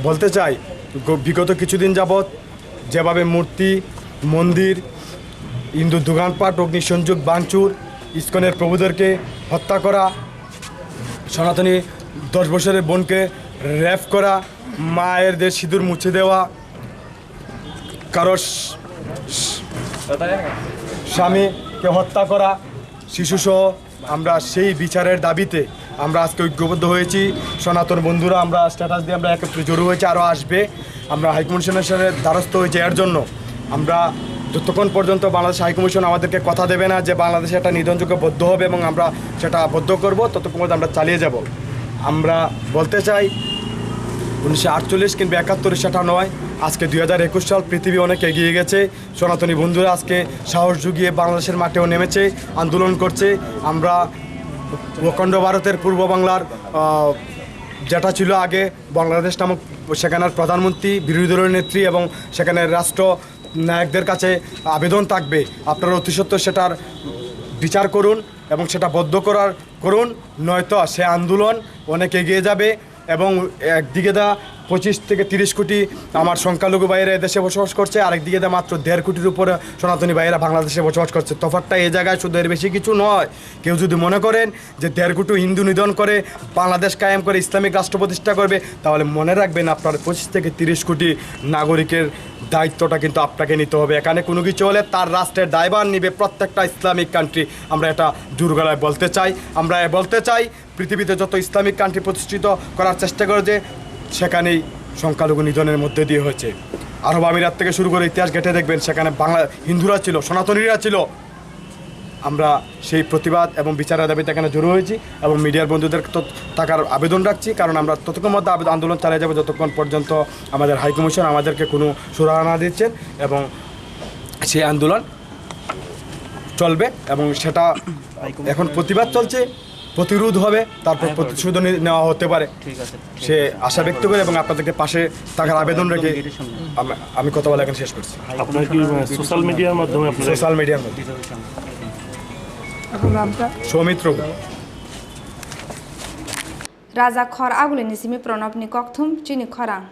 বলতে চাই, গ-, বিগত কিছুদিন যাবৎ যেভাবে মূর্তি, মন্দির, হিন্দু দোকানপাট, অগ্নিসংযোগ, ভাঙচুর, ইসকনের প্রভুদেরকে হত্যা করা, সনাতনী দশ বছরের বোনকে রেপ করা, মায়েরদের সিঁদুর মুছে দেওয়া, কারো স-, স-, স্বামীকে হত্যা করা, শিশুসহ আমরা সেই বিচারের দাবিতে আমরা আজকে ঐক্যবদ্ধ হয়েছি। সনাতন বন্ধুরা আমরা স্ট্যাটাস দিয়ে আমরা একত্রে জড়ো হয়েছি, আরও আসবে। আমরা হাইকমিশনের সাথে দ্বারস্থ হয়েছি এর জন্য। আমরা যতক্ষণ পর্যন্ত বাংলাদেশ হাইকমিশন আমাদেরকে কথা দেবে না যে বাংলাদেশে একটা নিধনযোগ্য বদ্ধ হবে এবং আমরা সেটা বদ্ধ করব, ততক্ষণ পর্যন্ত আমরা চালিয়ে যাব। আমরা বলতে চাই, উনিশশো আটচল্লিশ কিংবা একাত্তরে সেটা নয়, আজকে দুই হাজার একুশ সাল, পৃথিবী অনেক এগিয়ে গেছে। সনাতনী বন্ধুরা আজকে সাহস জুগিয়ে বাংলাদেশের মাঠেও নেমেছে, আন্দোলন করছে। আমরা অখণ্ড ভারতের পূর্ব বাংলার, আহ, যেটা ছিল আগে বাংলাদেশ নামক, সেখানের প্রধানমন্ত্রী, বিরোধী দলের নেত্রী এবং সেখানের রাষ্ট্র নায়কদের কাছে আবেদন থাকবে, আপনারা অতি সত্বর সেটার বিচার করুন এবং সেটা বদ্ধ করার করুন, নয়তো সে আন্দোলন অনেক এগিয়ে যাবে। এবং একদিকে দা পঁচিশ থেকে তিরিশ কোটি আমার সংখ্যালঘু ভাইয়েরা এদেশে বসবাস করছে, আরেকদিকে দে মাত্র দেড় কোটির উপরে সনাতনী ভাইয়েরা বাংলাদেশে বসবাস করছে। তফাৎটা এই জায়গায় শুধু, এর বেশি কিছু নয়। কেউ যদি মনে করেন যে দেড় কোটি হিন্দু নিধন করে বাংলাদেশ কায়েম করে ইসলামিক রাষ্ট্র প্রতিষ্ঠা করবে, তাহলে মনে রাখবেন, আপনার পঁচিশ থেকে তিরিশ কোটি নাগরিকের দায়িত্বটা কিন্তু আপনাকে নিতে হবে। এখানে কোনো কিছু হলে তার রাষ্ট্রের দায়ভার নিবে প্রত্যেকটা ইসলামিক কান্ট্রি। আমরা এটা জোর গলায় বলতে চাই। আমরা এ বলতে চাই, পৃথিবীতে যত ইসলামিক কান্ট্রি প্রতিষ্ঠিত করার চেষ্টা করে, যে সেখানেই সংখ্যালঘু নিধনের মধ্যে দিয়ে হয়েছে। আরব আমিরাত থেকে শুরু করে ইতিহাস ঘেঁটে দেখবেন, সেখানে বাংলা হিন্দুরা ছিল, সনাতনীরা ছিল। আমরা সেই প্রতিবাদ এবং বিচারের দাবিতে এখানে জড়ো হয়েছি এবং মিডিয়ার বন্ধুদের তো থাকার আবেদন রাখছি, কারণ আমরা ততক্ষণ মধ্যে আবেদ-, আন্দোলন চালিয়ে যাবো, যতক্ষণ পর্যন্ত আমাদের হাইকমিশন আমাদেরকে কোনো সুরাহা না দিচ্ছেন। এবং সেই আন্দোলন চলবে এবং সেটা এখন প্রতিবাদ চলছে, প্রতিরোধ হবে, তারপর প্রতিশোধ নি-, নেওয়া হতে পারে। ঠিক আছে। সে আশা ব্যক্ত করে এবং আপনাদেরকে পাশে থাকার আবেদন রেখে আমি, আমি কথা বলা এখানে শেষ করছি। আপনারা কি, আহ, সোশ্যাল মিডিয়ার মাধ্যমে আপনারা সোশ্যাল মিডিয়ার মধ্যে। Soumitra. Raja Khor Aguli ni simi Pranab ni kokthum chini khorang.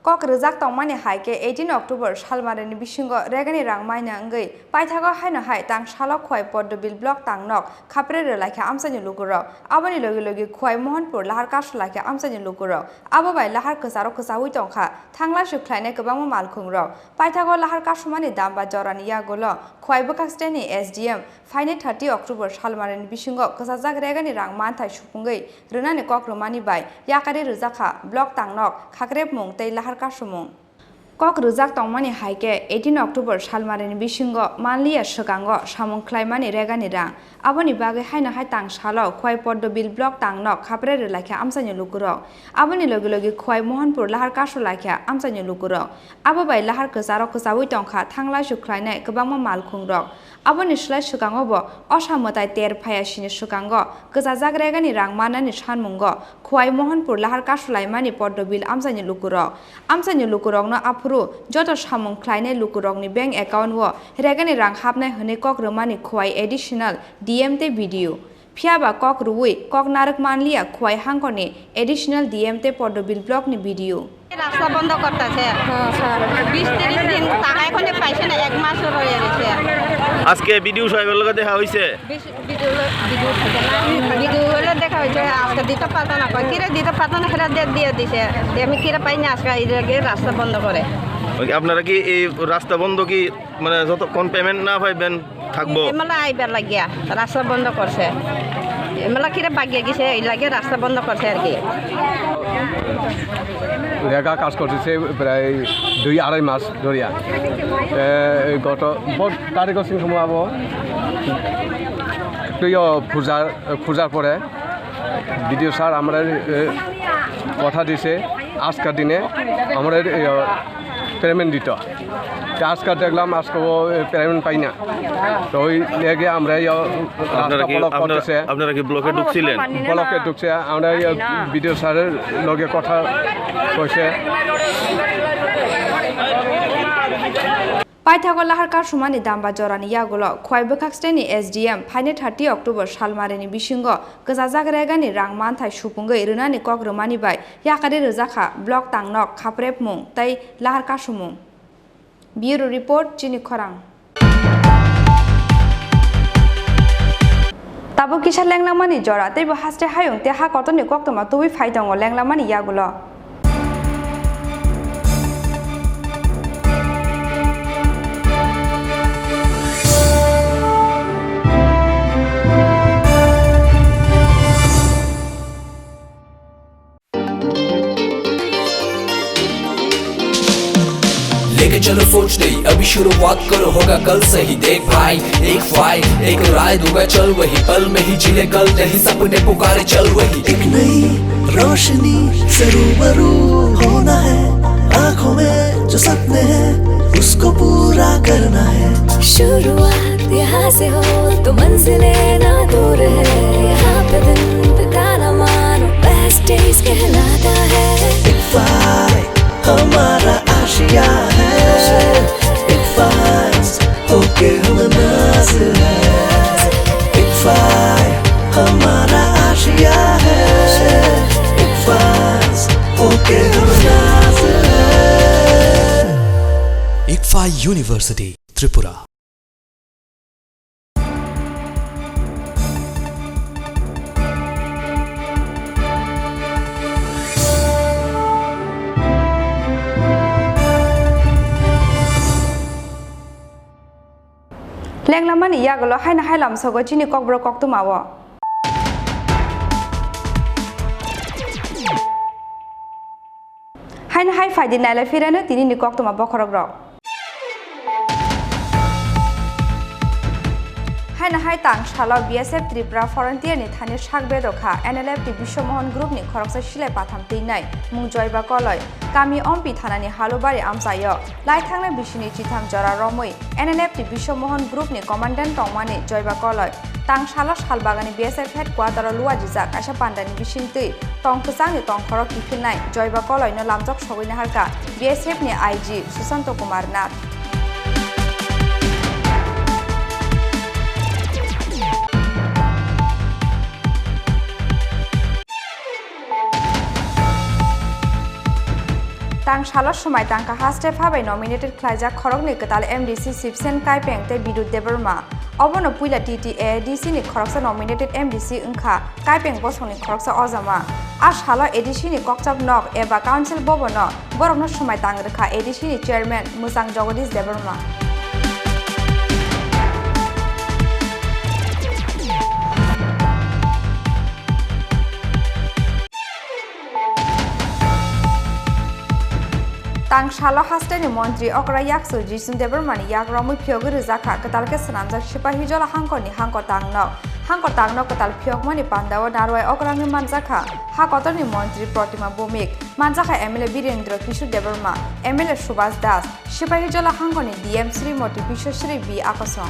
Kok rwjak tongmani hai khe eighteen October salmari ni bisingo regani rang maina wngwi paithago haino hai tang salo Khwai Poddobil block tangnok khapre rwlaikha amchaini lukurok. Aboni logi logi Khwai Mohanpur lahar kasulaikha amchaini lukurok. Abo bai lahar kwcharo kwchaui tongkha thanglai suk khlainai kwbangma malkhungrok. Paithago lahar kasumani damba jorani yagulo Khwai bwkhak steni S D M phainai thirty October salmarini bisingo kwchajak regani rang manthai supungwi rwnani kok rwmani bai yakari rwjakha block tangnok khakrepmung tei lahar kasumung. Kok rwjak tongmani hai khe eighteen October salmarini bisingo manliya swkango samung khlaimani regani rang. Aboni bagwi haino hai tang salo Khwai Poddobil block tangnok khapre rwlaikha amchaini lukurok. Aboni logi logi Khwai Mohanpur lahar kasulaikha amchaini lukurok. Abo bai lahar kwcharo kwchaui tongkha thanglai suk khlainai kwbangma malkhungrok. Aboni slai swkango bo Osa mwtai ter phaya sini swkango kwchajak regani rang mannani sanmungo Khwai Mohanpur lahar kasulaimani Poddobil amchaini lukurok. Amchaini lukurokno aphuru joto samung khlainai lukurokni bank account o regani rang hapnai hwnwi kok rwmani Khwai Additional D M tei B D O. Phiya ba kok rwui kok narwk manliya Khwai hangkorni Additional D M tei Poddobil block ni B D O. রাস্তা বন্ধ করতেছে। বিশ তিরিশ দিন টাকা এখনো পাইছে না, এক মাস রয়ে গেছে। আজকে বিডিও সাহেবের লগে দেখা হইছে? বিশ-, বিডিও লো-, বিডিও থাকে না। বিডিও হলে দেখা হয়েছে, আজকে দিতে পারতো না, কয়, "কিরে দিতে পারতো না, সেটা ডেট দিয়ে দিছে।" দিয়ে আমি কিরে পাই না, আজকে এই জায়গায় রাস্তা বন্ধ করে। ওকে, আপনারা কি এই রাস্তা বন্ধ কি, মানে, যতক্ষণ পেমেন্ট না পাইবেন থাকবো? এমএলএ আইবার লাগিয়া রাস্তা বন্ধ করছে। এমএলএ কিরে বাগিয়ে গেছে, এই লাগে রাস্তা বন্ধ করছে আর কি। রেগা কাজ করতেছে প্রায় দুই আড়াই মাস ধরিয়া। এ, এই গত ব-, তারিখ সিং সময় আবো তুইও পূজার, পূজার পরে বিডিও স্যার আমরা, এ, কথা দিছে আজকের দিনে আমরা, এ, পেমেন্ট দিত। তো আজকে দেখলাম আজকেও, এ, পেমেন্ট পাই না। তো ওই লেগে আমরা এই, এ, রাস্তা আপনারা কি, ব্লক আপনারা, করতেছে। আপনারা কি ব্লকে ঢুকছিলেন? ব্লকে ঢুকছে, আমরা এই, এ, বিডিও স্যারের লগে কথা কইছে। Paithago lahar kasumani damba jorani yagulo Khwai bwkhak steni S D M phainai thirty October salmarini bisingo kwchajak regani rang manthai supungwi rwnani kok rwmani bai yakari rwjakha block tangnok khaprepmung tei lahar kasumung. Bureau Report, Chini Khorang. Tabuk kisa lenglangmani jora teibo haste hayung tei ha kotorni koktwma tubui phai tongo lenglangmani yagulo. लेके चलो सोच नई, अभी शुरुआत करो, होगा कल सही। देख भाई, एक फाइल, एक राय दूंगा, चल वही, पल में ही जी ले कल, नहीं सपने पुकारे, चल वही। एक नई रोशनी से रूबरू होना है, आंखों में जो सपने हैं, उसको पूरा करना है। शुरुआत यहाँ से हो तो मंजिलें ना दूर है, यहाँ पे दिन बिताना मानो बेस्ट डेज कहलाता है। एक फाइल हमारा आशिया है, एक फाइल होके हम नाज है, एक फाइल हमारा आशिया है। Pai University, Tripura. Lenglamani yagulo haino hai lamsogo chini kokborok koktwmao. Haino hai phaidi nailai phirano tinini koktwma bokhorokrok. Haino hai tang salo B S F Tripura Frontier ni thani sak bedokha N L F T Biswamohan Group ni khoroksa silai patham twinai mung Joyba Koloi, kami Ompi thanani Halubari amchaio. Lai thangnai bisini chitham jora romwi N L F T Biswamohan Group ni commandant tongmani Joyba Koloi tang salo Salbagani B S F headquarter o luajijak kaisa pandani bisingtwi tong kwchangni tongkhoro kiphilnai Joyba Koloi no lamjak sogwi naharkha B S F ni I G Susanto Kumar Nath. Tang salo swmai tangkha haste pha bai nominated khlaijak khoroknwi kwtal M D C Sibsen Kaipeng tei Bidut Debbarma. Obono puila T T A A D C ni khoroksa nominated M D C wngkha Kaipeng bosongni khoroksa ojama. A salo A D C ni kokchap nok eba council bobono borokno swmai tang rwkha A D C ni chairman Mwchang Jagadish Debbarma. Tang salo hasteni montri okra yakchu Jisnu Debbarmani yak romwi phiyogwi rwjakha kwtal khe swnamjak Sipahijola hangkorni hangkor tangnok. Hangkor tangnok kwtal phiyokmani pandao narwai okrangwi manjakha ha kotorni montri Protima Bhowmik, manjakha M L A Birendra Kishore Debbarma, M L A Subhas Das, Sipahijola hangkorni D M Srimoti Biswasri B Akosong.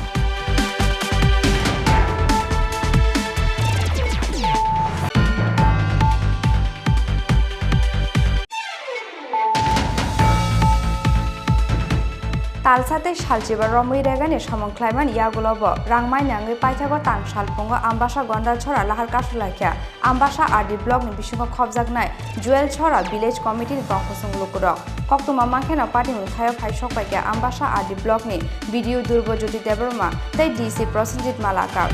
Talsa tei salchiba romwi regani samung khlaimani yagulobo rang mainangwi paithago tang salphungo Ambasa Gondalchhora lahar kasulaikha. Ambasa R D block ni bisingo khopjaknai Jewel Chhora village committee ni tongkhosong lukurok koktwma mankheno patimung thaio phai sokpaikha Ambasa R D block ni B D O Durba Jyoti Debbarma tei D C Prosenjit Malakar.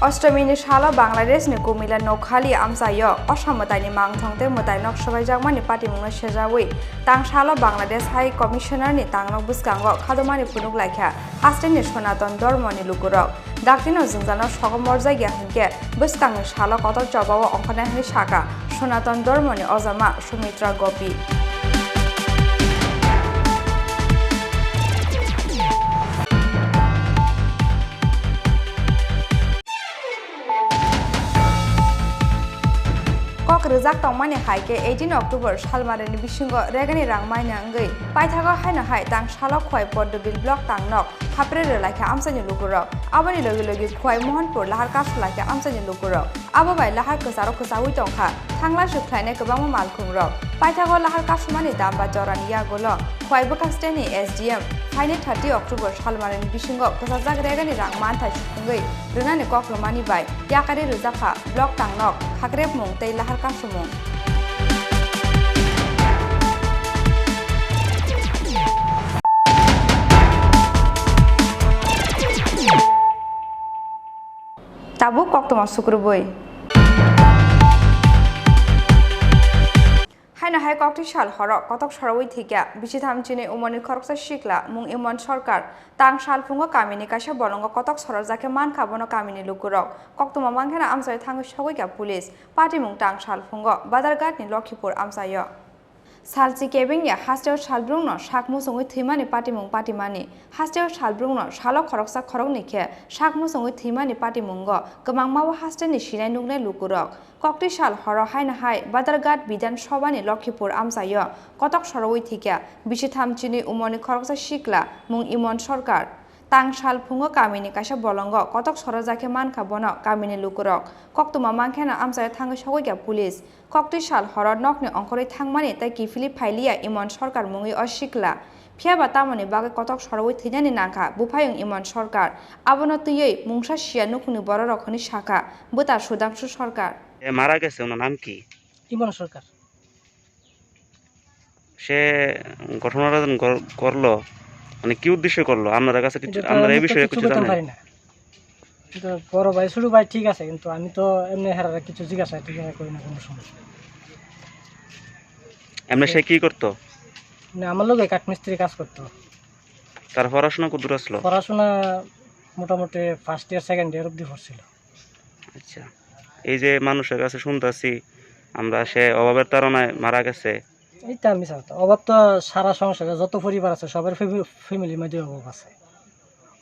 Ostomini salo Bangladeshni Kumila Nokhali amchaio osamwtaini mangthong tei mwtainok swbaijakmani patimungno sejaui tang salo Bangladesh High Commissionerni tangnok bwskango khadomani phunuk laikha hasteni Sonaton Dhormoni lukurok. Daktino jwngjano sogo morjakya hinkhe bwskangni salo kotor chobao ongkharnai hwnwi sakha Sonaton Dhormoni ojama Sumitra Gopi. Kok rwjak tongmani hai khe eighteen October salmarini bisingo regani rang maina wngwi paithago haino hai tang salo Khowai Poddobil block tangnok hapre rwlaikha amchaini lukurok. Aboni logi logi Khowai Mohanpur lahar kasulaikha amchaini lukurok. Abo bai lahar kwcharo kwchaui tongkha, thanglaisu khlainai kwbangma malkhungrok. Paithago lahar kasumani damba jorani yagulo Khowai bwkha steni S D M phaini thirty October salmarini bisingo kwchajak regani rang manthai sukungwi rwnani koklomani bai yakari rwjakha block tangnok, khakrepmung tei lahar kasumung. Tabuk koktwma sukrubui. Haino hai koktwi sal horo kotok sorowi thwikya bisi thamchinwi umorni khoroksa sikla mung Imon Sarkar tang salphungo kamini kaisa bolongo kotok sororjakhe mankha bono kamini lukurok. Koktwma mankheno amchai thangwi sogwikha police. Patimung tang salphungo Badharghatni Lokhipur amchaio. Salchi kebengya hasteo salbrumno sak muchungwi thwimani patimung patimani. Hasteo salbrumno salo khoroksa khoroknwi khe sak muchungwi thwimani patimungo kwbangmao hasteni sinai nuknai lukurok. Koktwi sal horo haino hai Badharghat Bidhan Sabhani Lokhipur amchaio kotok sorowi thwikya bisi thamchinwi umorni khoroksa sikla mung Imon Sarkar. Tang salphungo kamini kaisa bolongo kotok sororjakhe mankha bono kamini lukurok. Koktwma mankheno amchaio thangwi sogwikha police. Koktwi sal horo nokni ongkhorwi thangmani tei kiphilwi phailiya Imon Sarkar mungwi o sikla. Phiya ba tamoni bagwi kotok sorowi thwinani nangkha buphayung Imon Sarkar. Abono twiwi mungsa siya nukhungni bororok hwnwi sakha bwtar Sudhangshu Sarkar. এ মারা গেছে, ওনার নাম কি? ইমন সরকার। সে ঘটনাটা যখন কর-, করলো, মানে, কি উদ্দেশ্যে করলো? আপনারা কাছে কিছু, এটা তো আপনারা এই আমি তো বিষয়ে কিছু কিছু কইতাম জানেন? পারি না। কিন্তু বড় ভাই, ছোট ভাই ঠিক আছে, কিন্তু আমি তো এমনি হেরারে কিছু জিজ্ঞাসা টিজ্ঞাসা করি না কোনো সময়। এমনি সে কি করতো? না, আমার লগে কাঠমিস্ত্রি কাজ করতো। তার পড়াশোনা কতদূর আসলো? পড়াশোনা মোটামুটি ফার্স্ট ইয়ার, সেকেন্ড ইয়ার অবধি পড়ছিল। আচ্ছা, এই যে মানুষের কাছে শুনতেছি আমরা, সে অভাবের তাড়নায় মারা গেছে। এইটা মিছা কথা। অভাব তো সারা সংসারে যত পরিবার আছে, সবার ফ্যামি-, ফ্যামিলির মধ্যে অভাব আছে।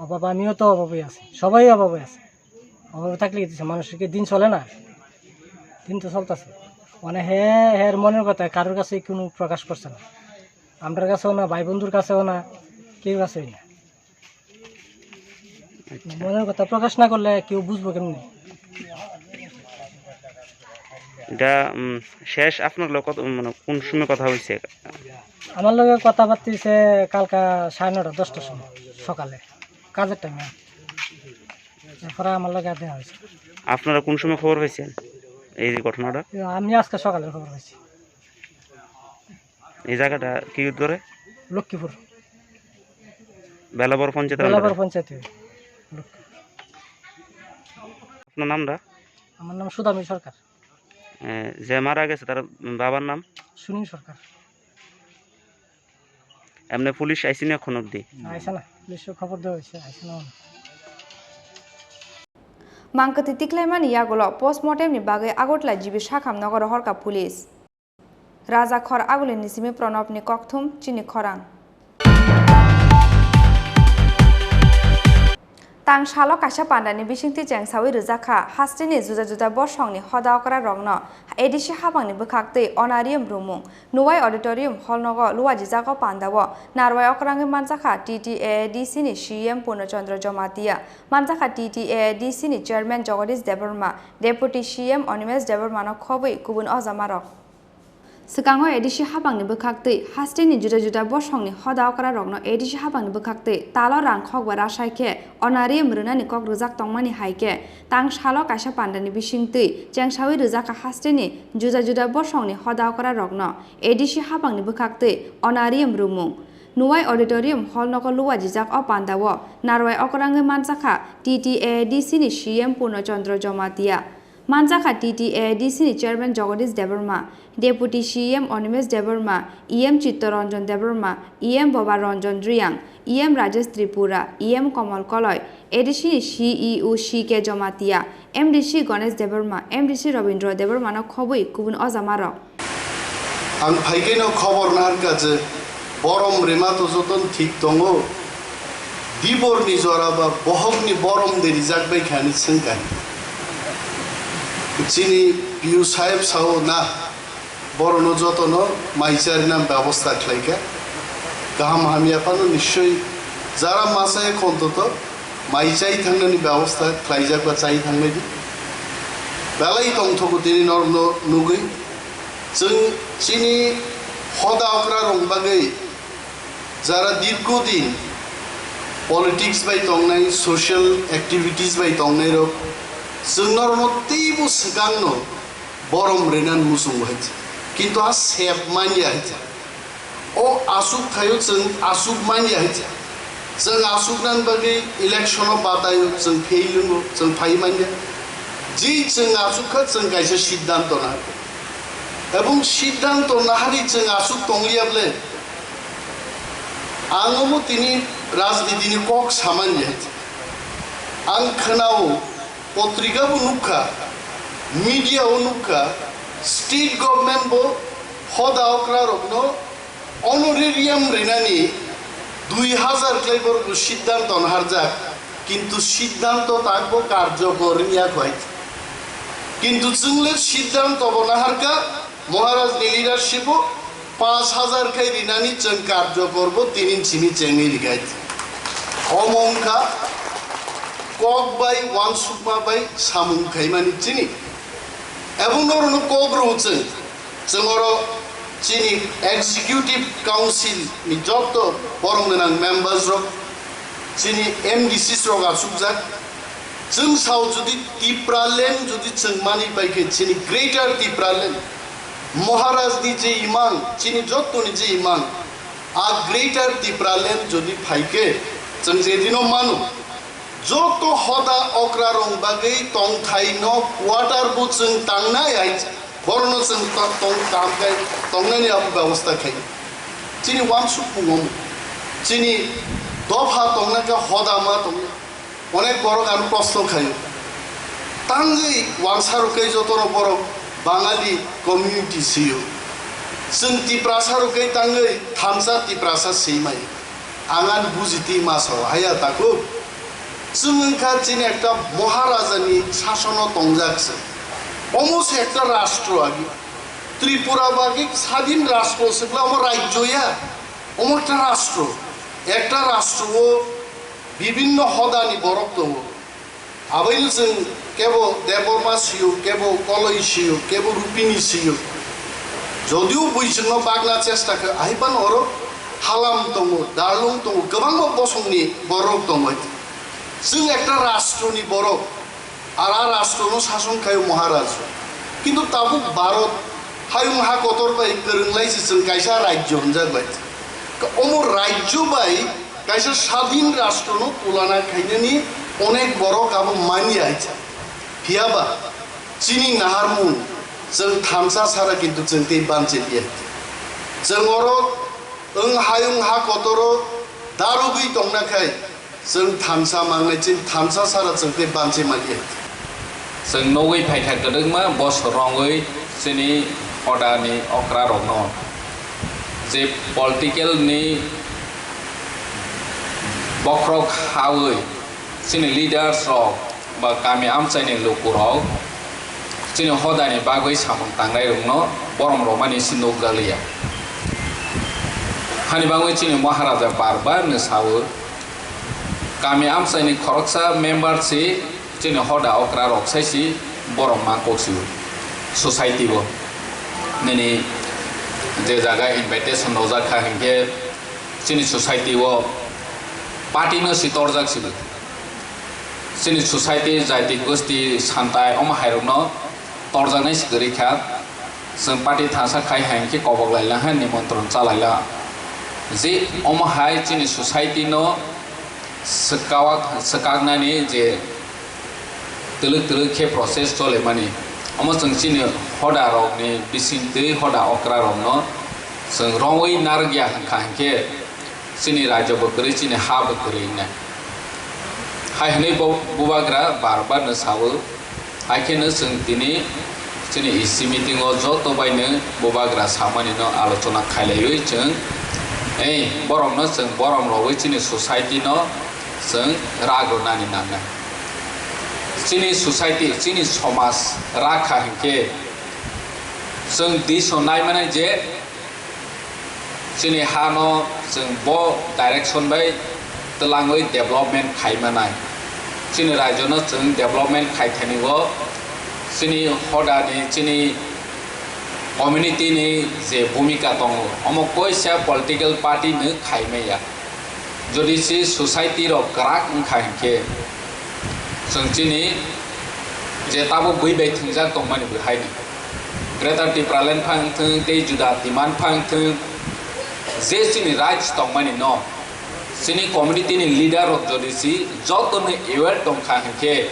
অভাব, আমিও তো অভাবে আছি, সবাই অভাবে আছে। অভাবে থাকলে কি হইছে? মানুষের কি দিন চলে না? দিন তো চলতেছে। মানে হে, হের মনের কথা কারোর কাছে কোনো প্রকাশ করছে না, আমরার কাছেও না, ভাই বন্ধুর কাছেও না, কেউ কাছেই না। আচ্ছা। মনের কথা প্রকাশ না করলে কেউ বুঝবো কেমনে? এটা, উম, শেষ আপনার লগে কত, মানে, কোন সময় কথা হয়েছে? আমার লগে কথাবার্তা হইছে কালকা সাড়ে নটা, দশটার সময় সকালে, কাজের টাইমে। এরপরে আমার লগে আর দেখা হয়েছে। আপনারা কোন সময় খবর পাইছেন এই ঘটনাটা? আমি আজকে সকালে খবর পাইছি। এই জায়গাটা কি ধরে? লক্ষ্মীপুর। বেলাবর পঞ্চায়েত বেলাবর আন্ডারে? পঞ্চায়েতে। লক্ষ্মীপুর। আপনার নামটা? আমার নাম সুদামী সরকার। এ, যে মারা গেছে, তার বাবার নাম? সুনীল সরকার। এমনি পুলিশ আইসি না এখন অব্দি? আইসা না, পুলিশে খবর দেওয়া হয়েছে, আইসা না। Mangkwtwi tiklaimani yagulo postmortemni bagwi Agartala G B Sakham nogoro horka police. Raja khor agulini simi Pranabni kokthum chini khorang. Tang salo kaisa pandani bisingtwi chengsawi rwjakha hasteni juda juda bosongni hoda okrarokno A D C habangni bwkhaktwi honorarium rwmung. Nuwai Auditorium Hall nogo luajijago pandao narwai okrangwi manjakha T T A A D C ni C E M Purno Chandra Jamatia, manjakha T T A A D C ni Chairman Jagadish Debbarma, Deputy C E M Animesh Debbarma no khobwi kubun ojamarok. Swkango A D C habangni bwkhaktwi hasteni juda juda bosongni hoda okrarokno A D C habangni bwkhaktwi talo rang khokba rasai khe honorarium rwnani kok rwjak tongmani hai khe tang salo kaisa pandani bisingtwi chengsawi rwjakha hasteni juda juda bosongni hoda okrarokno A D C habangni bwkhaktwi honorarium rwmung. Nuwai Auditorium Hall nogo luajijak o pandao narwai okrangwi manjakha T T A A D C ni C E M Purno Chandra Jamatia. Manjakha T T A A D C ni Chairman Jagadish Debbarma, Deputy C E M Animesh Debbarma, E M Chittaranjan Debbarma, E M Boba Ranjan Reang, E M Rajesh Tripura, E M Komal Koloi, A D C ni C E O C K Jamatia, M D C Ganesh Debbarma, M D C Rabindra Debbarma no khobwi kubun ojamarok. Ang phaikeno khobor naharkha je borom rema to joton thik tongo. Diborni jora ba bohokni borom de rijak bai kha hinwi swngkha. Chini P U saheb sao na, borono jotono mai charina bebosta khlaikha. Kaham hamya phano nischoi jara masa ekho ontoto mai chai thangnani bebosta khlaijak ba chai thangnai di. Belai tongthogo tini norokno nugwi. Chwng chini hoda okra rok bagwi jara dirgho din politics bai tongnai, social activities bai tongnai rok, chwng norokno teibo swkangno borom rwna muchungo hai se. Kintu a sep manya hai se. O asuk thaio chwng asuk manya hai se. Chwng asuk nan bagwi election o bataio chwng fail wngo, chwng phai manya. Ji chwng asuk kha chwng kaisa siddhanto na. Ebong siddhanto nahari chwng asuk tongliya ble. Ang omo tini rajniti ni kok samanya hai se. Ang khwnao, potrika bo nukha, media o nukha, state government bo hoda okra rokno honorarium rinani dui hazar khlai borok bo siddhanto naharjak, kintu siddhanto takbo karjokor wngya khwai. Kintu chwngle siddhanto bo naharkha, Maharaj ni leadership o panch hazar khai rinani chwng karjokor bo tini simi chengwi rikhai. Omo wngkha kok bai uansukma bai samung khaimani chini. Ebong norokno kok rw chwng, chwng oro Chini Executive Council ni joto borom gwnang members rok, chini M D Cs rok achukjak. Chwng sao jodi Tipraland jodi chwng mani pai khe chini Greater Tipraland, Maharaj ni je imang, chini joto ni je imang, a Greater Tipraland jodi phai khe chwng je dino mano. Joto hoda okra rong bagwi tongthai no quarter bo chwng tangnai hai. Borokno chwng to-, tong-, tam khe tongnani abo bebosta khaio. Chini uansukmung omo. Chini dopha tongna khe hoda ma tongna. Onek borok ano proshno khaio. Tangwi uansarok khe jotono borok Bangali community sio. Chwng Tiprasarok khe tangwi thansa Tiprasa swi mai. Ang ani buji twi ma sao, haya takhuk. Chwng wngkha chini ekta Maharajani sasono tongjak se. Omo se ekta rastro agi. Tripura ba agi sadin rastro se bwla omo rajyo ya. Omo ekta rastro. Ekta rastro o bibinno hodani borok tongo. Aboni chwng kebo Debbarma siyok, kebo Koloi siyok, kebo Rupini siyok. Jodio bui chwngno bagna chesta khe, ahai phano oro Halam tongo, Darlung tongo, kwbangma bosongni borok tongo. Chwng ekta rashtroni borok, ar a rashtrono sason khaio Maharaj. Kintu tabuk Bharat hayung ha kotor bai kwrwng lai se chwng kaisa rajyo hwnjak bai. Omo rajyo bai Kaisa sadin rashtrono tulana khainani onek borok abo manya hai cha. Phiyaba chini naharmung chwng thansa sara kintu chwng tei banchi liya. Chwng oro wng hayung ha kotoro darugwi tongna khai chwng thansa mangnai chini thansa sara chwng tei banchi maliya. Chwng nugwi phaikha kwdwkma bosor rongwi chini hodani okrarokno. Je political ni bokhorok hawi chini leaders rok ba kami amchaini lukurok chini hodani bagwi samung tangnai rokno borom romani se nukjakliya. Hani bagwi chini Maharaja bar bar no sawi, kami amchaini khoroksa member se chini hoda okra rok sai si borom ma kok si society o. Nini je jaga invitation rojak kha hinkhe chini society o party no si torjak si. Chini society jaiti gosti santai omo hai rok no torjaknai si kwrwi kha. Chwng party thansa khai hai hinkhe kobok laila hai nimontron chalaila. Je omo hai chini society no swkawak-, swkaknani je twlwk twlwk khe process cholemani. Omo chwng chini hoda rokni bisingtwi hoda okra rokno chwng romwi narwkya hwnkha hinkhe chini rajyo bo kwrwi, chini ha bo kwrwi wngnai. Hai hwnwi bo bubagra bar bar no sawi, hai kheno chwng tini chini E C meeting o joto bai no bubagra samani no alochona khailaiwi chwng, ei, borok no chwng borom rogwi chini society no chwng rak rwnani nangnai. Chini society, chini somaj rak kha hinkhe chwng diso nai mano je, chini hano chwng bo direction bai twlangwi development khai manai. Chini rajyono chwng development khai thani o chini hodani, chini community ni je bhumika tongo, omo koisa political party no khai maya. Jodi se society rok kwrak wngkha hinkhe, chwng chini je tabuk bui bai thwngjak tongmani bwhaino, Greater Tipraland phang thwng tei juda demand phang thwng, je chini rights tongmani no, chini community ni leader rok jodi se joto no aware tongkha hinkhe,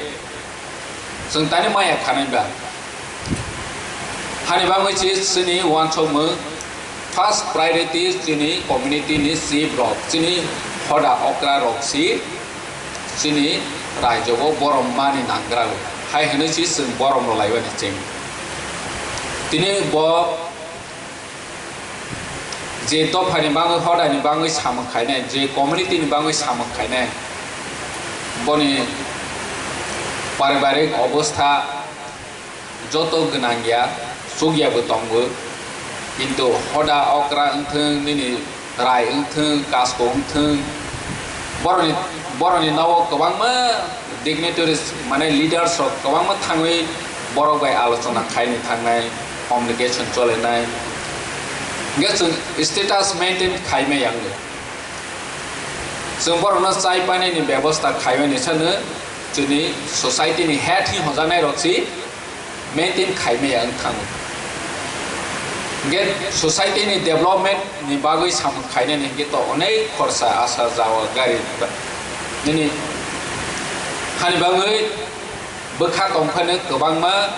chwng tani maya khanai ba? Hani bagwi se chini uansukmung first priority chini community ni chief rok, chini hoda okra rok si chini raijo o borom mani nanggra o. Hai hwnwi se chwng borom rwlai mani cheng. Tini bo je dophani bagwi, hodani bagwi samung khainai, je community ni bagwi samung khainai, boni paribarik obostha joto gwnang ya, chukya bo tongo, kintu hoda okra wngthwng, nini rai wngthwng, kasko wngthwng, boroni, boroni nogo kwbangma dignitaries, mane leaders rok kwbangma thangwi borok bai alochona khaini thangnai, communication cholenai. Hingke chwng status maintain khaimaya wngo. Chwng borokno chai painani bebosta khaimani sano chini society ni head hi hojaknai rok si maintain khaimaya wng thango. Hingke society ni development ni bagwi samung khainani hingke to onek khorsa asa jawa gari nini hani bagwi bwkha tongphano kwbangma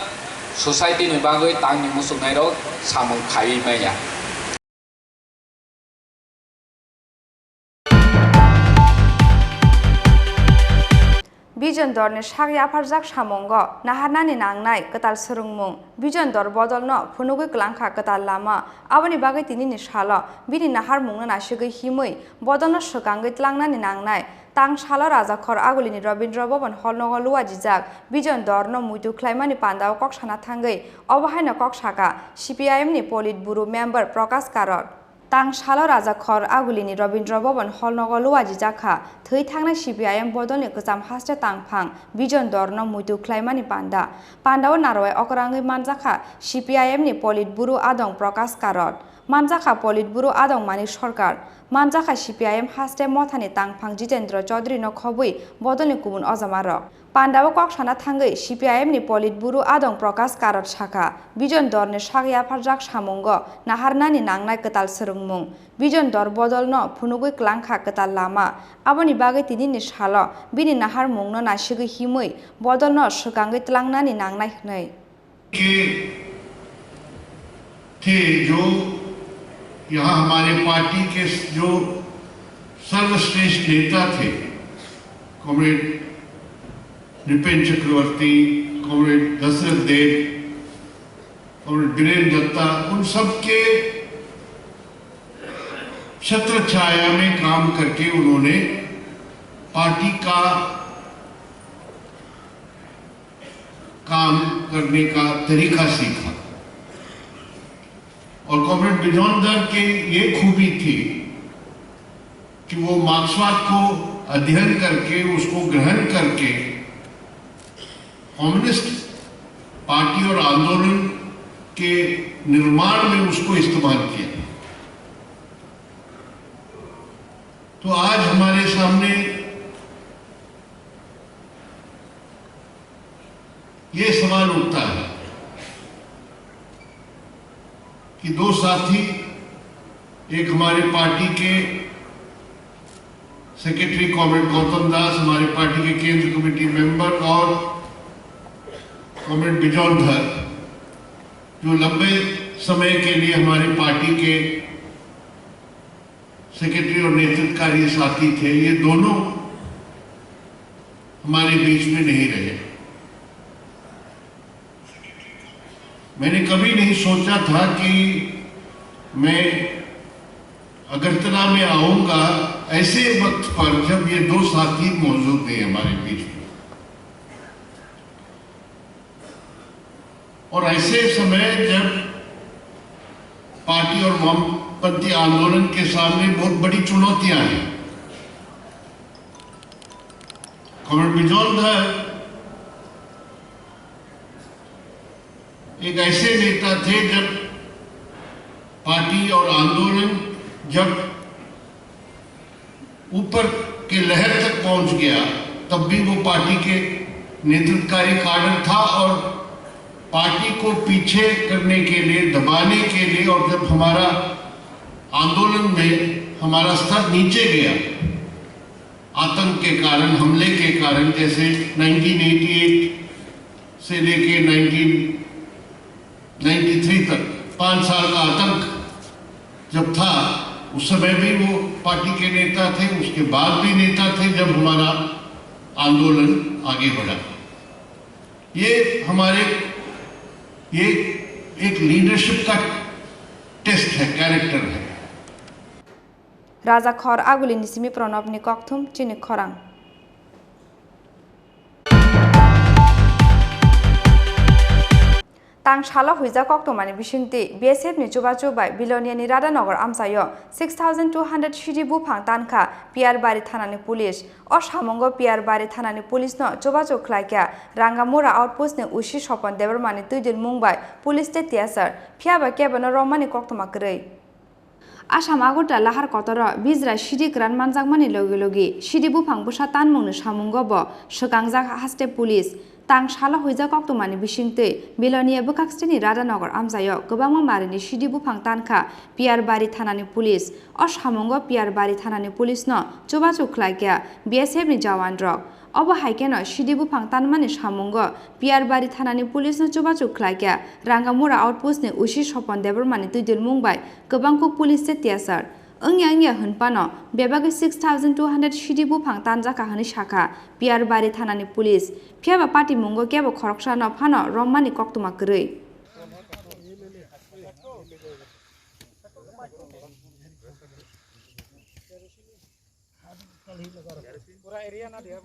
society ni bagwi tangni muchungnairok samung khaiwi maya. Bijon Dorni sak yapharjak samungo naharnani nangnai kwtal swrwngmung. Bijon Dor bodolno phunugwi kwlangkha kwtal lama. Aboni bagwi tinini salo bini naharmungno nasigwi himwi bodolno swkangwi tlangnani nangnai. Tang salo Rajakhor Agulini Rabindra Bhaban holnogo luajijak Bijon Dorno muitu khlaimani pandao kok sana thangwi obo haino kok saka C P I M ni Politburo member Prakash Karot. Tang salo Rajakhor Agulini Rabindra Bhaban holnogo luajijak kha thwi thangnai C P I M bodolni kwcham haste tangphang Bijon Dorno muitu khlaimani panda. Pandao narwai okrangwi manjakha C P I M ni Politburo adong Prakash Karot. Manjakha Politburo adong Manik Sarkar, manjakha C P I M haste mothani tangphang Jitendra Chaudhary no khobwi bodolni kubun ojamarok. Pandao kok sana thangwi C P I M ni Politburo adong Prakash Karot sakha, Bijon Dorni sak yapharjak samungo naharnani nangnai kwtal swrwngmung, Bijon Dor bodolno phunugwi kwlangkha kwtal lama, aboni bagwi tinini salo bini naharmungno nasigwi himwi bodolno swkangwi tlangnani nangnai hwnwi. के थे, जो यहाँ हमारे पार्टी के जो सर्वश्रेष्ठ नेता थे, कॉमरेड नृपेंद्र चक्रवर्ती, कॉमरेड दशरथ देव, कॉमरेड बीरेंद्र दत्ता, उन सबके छत्र छाया में काम करके उन्होंने पार्टी का काम करने का तरीका सीखा। और कॉमरेड बिजोंदर के ये खूबी थी कि वो मार्क्सवाद को अध्ययन करके, उसको ग्रहण करके, कम्युनिस्ट पार्टी और आंदोलन के निर्माण में उसको इस्तेमाल किया। तो आज हमारे सामने ये सवाल उठता है कि दो साथी, एक हमारे पार्टी के सेक्रेटरी कॉमरेड गौतम दास, हमारे पार्टी के केंद्र कमेटी मेंबर, और कॉमरेड बिजोंधर, जो लंबे समय के लिए हमारी पार्टी के सेक्रेटरी और नेतृत्वकारी साथी थे, ये दोनों हमारे बीच में नहीं रहे। मैंने कभी नहीं सोचा था कि मैं अगरतला में आऊंगा ऐसे वक्त पर, जब ये दो साथी मौजूद नहीं हमारे बीच में। और ऐसे समय जब पार्टी और वामपंथी आंदोलन के सामने बहुत बड़ी चुनौतियां हैं, कॉमरेड बिजोंधर एक ऐसे नेता थे, जब पार्टी और आंदोलन जब ऊपर के लहर तक पहुंच गया, तब भी वो पार्टी के नेतृत्वकारी काडर था और पार्टी को पीछे करने के लिए, दबाने के लिए, और जब हमारा आंदोलन में हमारा स्तर नीचे गया, आतंक के कारण, हमले के कारण, जैसे नाइनटीन एटी एट से लेके नाइनटीन नाइंटी थ्री तक पाँच साल का आतंक जब था, उस समय भी वो पार्टी के नेता थे, उसके बाद भी नेता थे, जब हमारा आंदोलन आगे बढ़ा। ये हमारे, ये एक लीडरशिप का टेस्ट है, कैरेक्टर है। Raja Khor Agulini simi Pranabni kokthum chini khorang. Tang salo huijak koktwmani bisingtwi B S F ni chubachu bai Biloniani Radhanagar amchaio six thousand two hundred sidi buphang tankha Piyarbari thanani police. O samungo Piyarbari thanani police no chubachu khlaikha Rangamura outpost ni O C Sopon Debbarmani twidulmung bai police tei tiyasar, phiyaba kebono romani koktwma kwrwi. Assam Agartala lahar kotoro bijra sidi kwran manjakmani logi logi sidi buphang bwsa tanmungni samungo bo swkangjak haste police. Tang salo huijak koktwmani bisingtwi Bilonia bwkhaksini Radhanagar amchaio kwbangma marini sidi buphang tankha Piyarbari thanani police. O samungo Piyarbari thanani police no chubachu khlaikha B S F ni jawan rok. Obo hai kheno sidi buphang tanmani samungo Piyarbari thanani police no chubachu khlaikha Rangamura outpost ni O C Sopon Debbarma ni twidulmung bai kwbang kuk police se tiyasar. Wngya wngya hwnphano bebagwi six thousand two hundred sidi buphang tanjakha hwnwi sakha Piyarbari thanani police. Phiyaba patimungo kebo khoroksano phano romani koktwma kwrwi. Pura area na dia,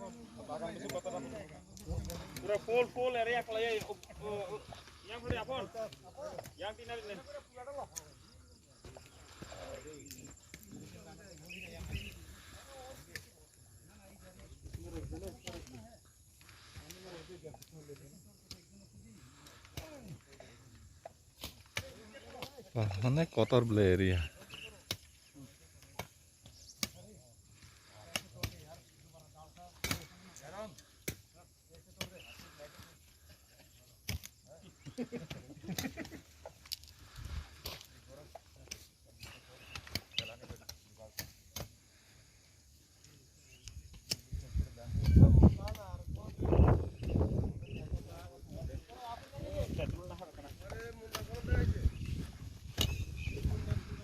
pura full, full area khlaiwi, o, o, o, yang phari apon, yang tina le. Wah, onek kotor ble area.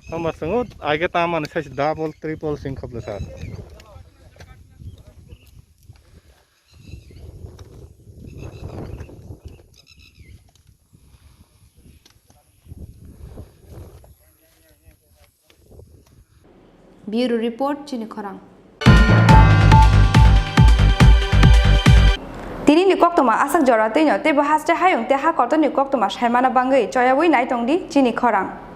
Hamba swngo, aige tamani size double, triple sing khoblo sir. Bureau Report, Chini Khorang. Tinini koktwma aswk jora twino teibo haste hayung tei ha kotorni koktwma saimana bangwi choyawi naitongdi Chini Khorang.